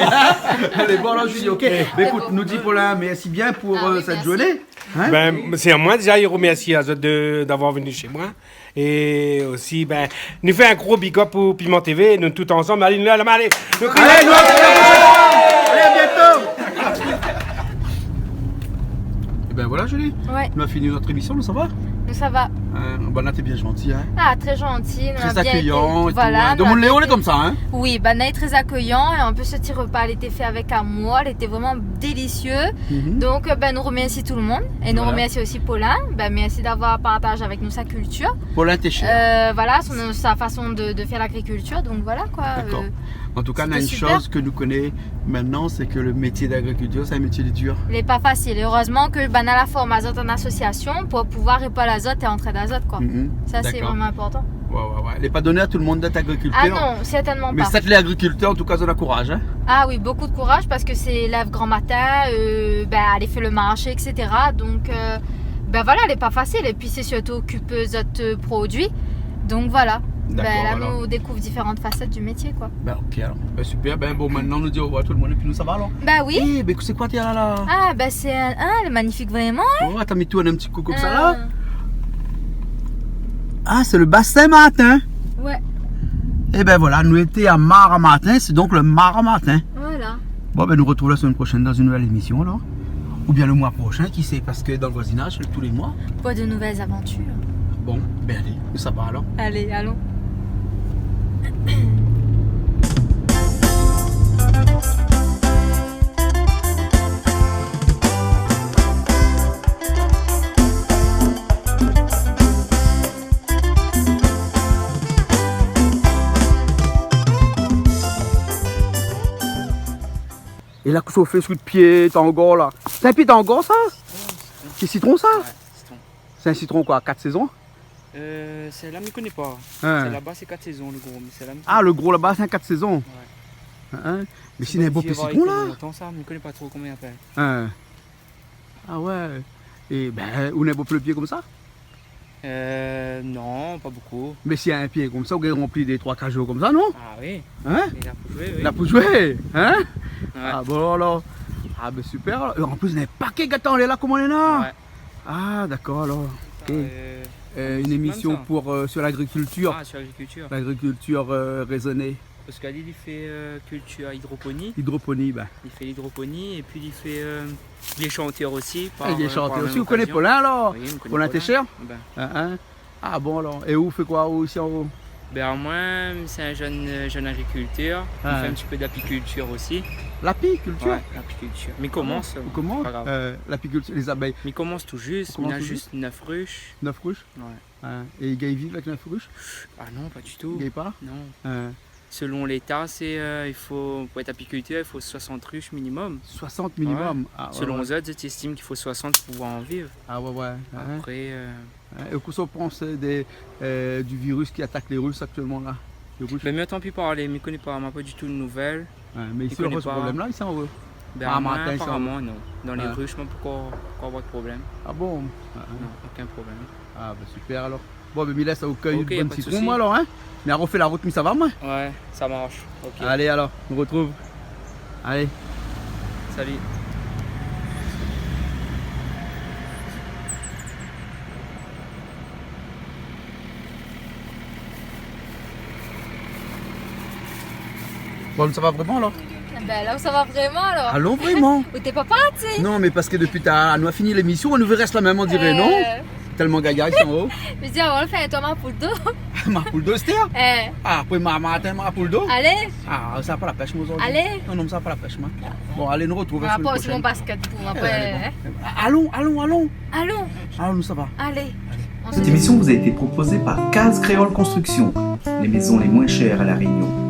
Alé, bon, alor, Julie, ok. Mé ékout, nou di Paulin, mèrsi bien pou, euh, sèt zourné. Hein ? Ah oui, mèrsi. Ben, sé amoin déza, i remèrsi azot de, d'avoir venu chez moi. É osi, ben, nou fé in gro big up pou Piment T V, nou tout ansanm, alé, nou, alé, alé, nou kriy. Alé, nou, alé, à bientôt. Eh ben voilà, Julie. Ouais. Nou la fini nout émisyon, nou sava ? Nou sava. Hein, banna té bien zanti, hein. Ah, tré zanti, nou la bien été. Tré akéyan é tou, hein. Voilà, nou la bien été. Domoun Léon lé konmsa, hein. Oui, banna lé tré akéyan é an plis, se ti repa lété fé avèk amour, lété vréman délisié. Mhm. Donk, euh, ben, nou remèrsi tout le monde é nou remèrsi osi Paulin. Voilà. Ben, mèrsi d'avoir partazé avèk nou sa kiltir. Paulin Técher. Euh, voilà, son, sa fason de, de fèr lagrikiltir, donk voilà, koi. D'accord. Euh, sété super. An tou ka, néna inn shoz ke nou koné mintnan, sé ke le métié d'agrikiltir, sé in métié de dir. Lé pa fasil. Erèzman ke, ben, nou la form azot an asosiasion pou pouvoir répond azot é antrèd azot, koi. Mhm. Sa, sé vréman inportan. D'accord. Ouais, ouais, ouais. Lé pa doné a tout le monde d'èt agrikiltèr. Ah non, sèrtènman pa. Mé sat lé agrikiltèr, an tou ka, zot na kouraz, hein. Ah oui, bokou de kouraz parske sé lèv gran matin, euh, ben, alé fé le marshé, et cetera. Donk, euh, ben voilà, lé pa fasil. É pi, sé sirtou okipé zot, euh, produi. Donk voilà. D'accord, alors. Ben la, nou dékouv diféran fasèt du métié, koi. Ben, ok, alors. Ben, super. Ben, bon, mintnan, nou di orevoir tout le monde é pi nou sava, alors. Ben oui. Eh, ben, sé koi, té la, la ? Ah, ben, sé in, ah, lé magnifik, vréman, hein. Oh, atann, mi tourn in ti kou konmsa, la. Euh. Ah, sé le Bassin Martin. Ouais. Eh ben voilà, nou lété a Mare-à-Martin, sé donk le Mare-à-Martin. Voilà. Bon, ben, nou retrouv la semaine prochaine dans une nouvelle émission, alors. Ou bien le mois prochain, qui sait, parce que dans le voisinage, c'est tous les mois. Pour de nouvelles aventures. Bon, ben, alé, nou sava, alors. Allez, allons. É la, kosa ou fé sou le pié tangor la ? Sé in pié tangor, sa ? Sé sitron, sa ? Ouais, sitron. Sé in sitron koi, kat sézon ? Euh, sèt-la, mi koné pa. Hein. Sèt laba, sé kat sézon, le gro, mé sèt-la, mi koné pa. Ah, le gro laba, sé in kat sézon. Ouais. Hein, hein. Mé sé in bo pé sitron la. Lontan sa, mi koné pa tro koman i apèl. Hein. Ah ouais. É bin, ou néna bonpé pié konmsa ? Euh, non, pa bonpé. Mé si in pié konmsa, ou gingn ranpli dé troi kajo konmsa, non ? Ah oui. Hein ? Néna pou zoué, oui. Néna pou zoué, hein ? Ouais. Ah bon, alor. Ah bin, super. É an plis, néna in paké, gard anlèr la, koman néna. Ouais. Ah, dakor, alor. Ok. Euh, in émisyon pou, euh, sur l'agriculture. Ah, sur l'agriculture. L'agriculture, euh, raisonnée. Parske li, li fé, euh, kiltir idroponi. Idroponi, bin. Li fé l'idroponi épi li fé, euh, li lé shantèr osi. Ah, li lé shantèr osi. Ou koné Paulin, alor ? Oui, mi koné Paulin. Paulin Técher ? Bin. Hein, hein. Ah bon, alor. É ou fé koi, ou, isi anlèr ? Bin, moin, sé in jenn, euh, jenn agrikiltèr. Ah. Mi fé in ti pé d'apikiltir osi. L'apikiltir ? Ouais, l'apikiltir. Ah bon ? Mi komans, euh, pa grav. Ou komans ? Euh, l'apikiltir, lé zabèy. Mi komans tou zis, mi na zis nèf rich. Nèf rich ? Ouais. Hein, é i gingn viv avèk nèf rich ? Ah non, pa ditou. I gingn pa ? Non. Hein. Selon léta, sé, euh, i fo, pou èt apikiltèr, i fo soisant rich minimum. Soisant minimum ? Ouais. Ah ouais, ouais. Selon zot, zot i éstim k'i fo soisant pou pouvoir an viv. Ah ouais, ouais. Hein. Apré, euh, hein, é kosa ou pans dé, euh, du virus ki atak lé rich aktièlman la ? Lé rich. Bin, mi antan pi parlé, mi koné pa, ma pa ditou de nouvèl. Ouais, mé isi, ou koné pa problèm la, isi anlèr ? Bin, ah, moin, matin, isi anlèr, aparaman, non. Dan lé rich, moin, pankor, pankor avoir de problèm. Ah bon ? Ah, hein. Non, okin problèm. Ah, bin, super, alor. Bon, bin, mi lès aou kèy bann sitron, moin, alor, hein. Ok, pa de sousi. Mé arofé la rout, mi sava, moin. Ouais, sa marsh. Ok. Alé, alor, nou artrouv. Alé. Salut. Bon, sa va vréman, alor ? Bin, la, sa va vréman, alor. Alon vréman. Ou té pa parti ? Non, mé parske dopi talèr, nou la fini lémisyon, nou rès la mèm, on diré, non ? Euh. Tèlman gayar, i san o. Mi di, avan, fé in tour ma poul do. Ma poul do, sété ? Eh. Ah, apré ma, matin, ma poul do ? Alé. Ah, sa pa la pèsh, moin, zordi. Alé. Non, non, sa pa la pèsh, moin. Bon, alé, nou artrouv la semèn proshèn. Ma poz mon basket pou apré, hein. Alé, bon. Alon, alon, alon. Alon. Alon, nou sava. Alé. Alé. Cette émission vous a été proposée par Case Créole Construction, les maisons les moins chères à La Réunion.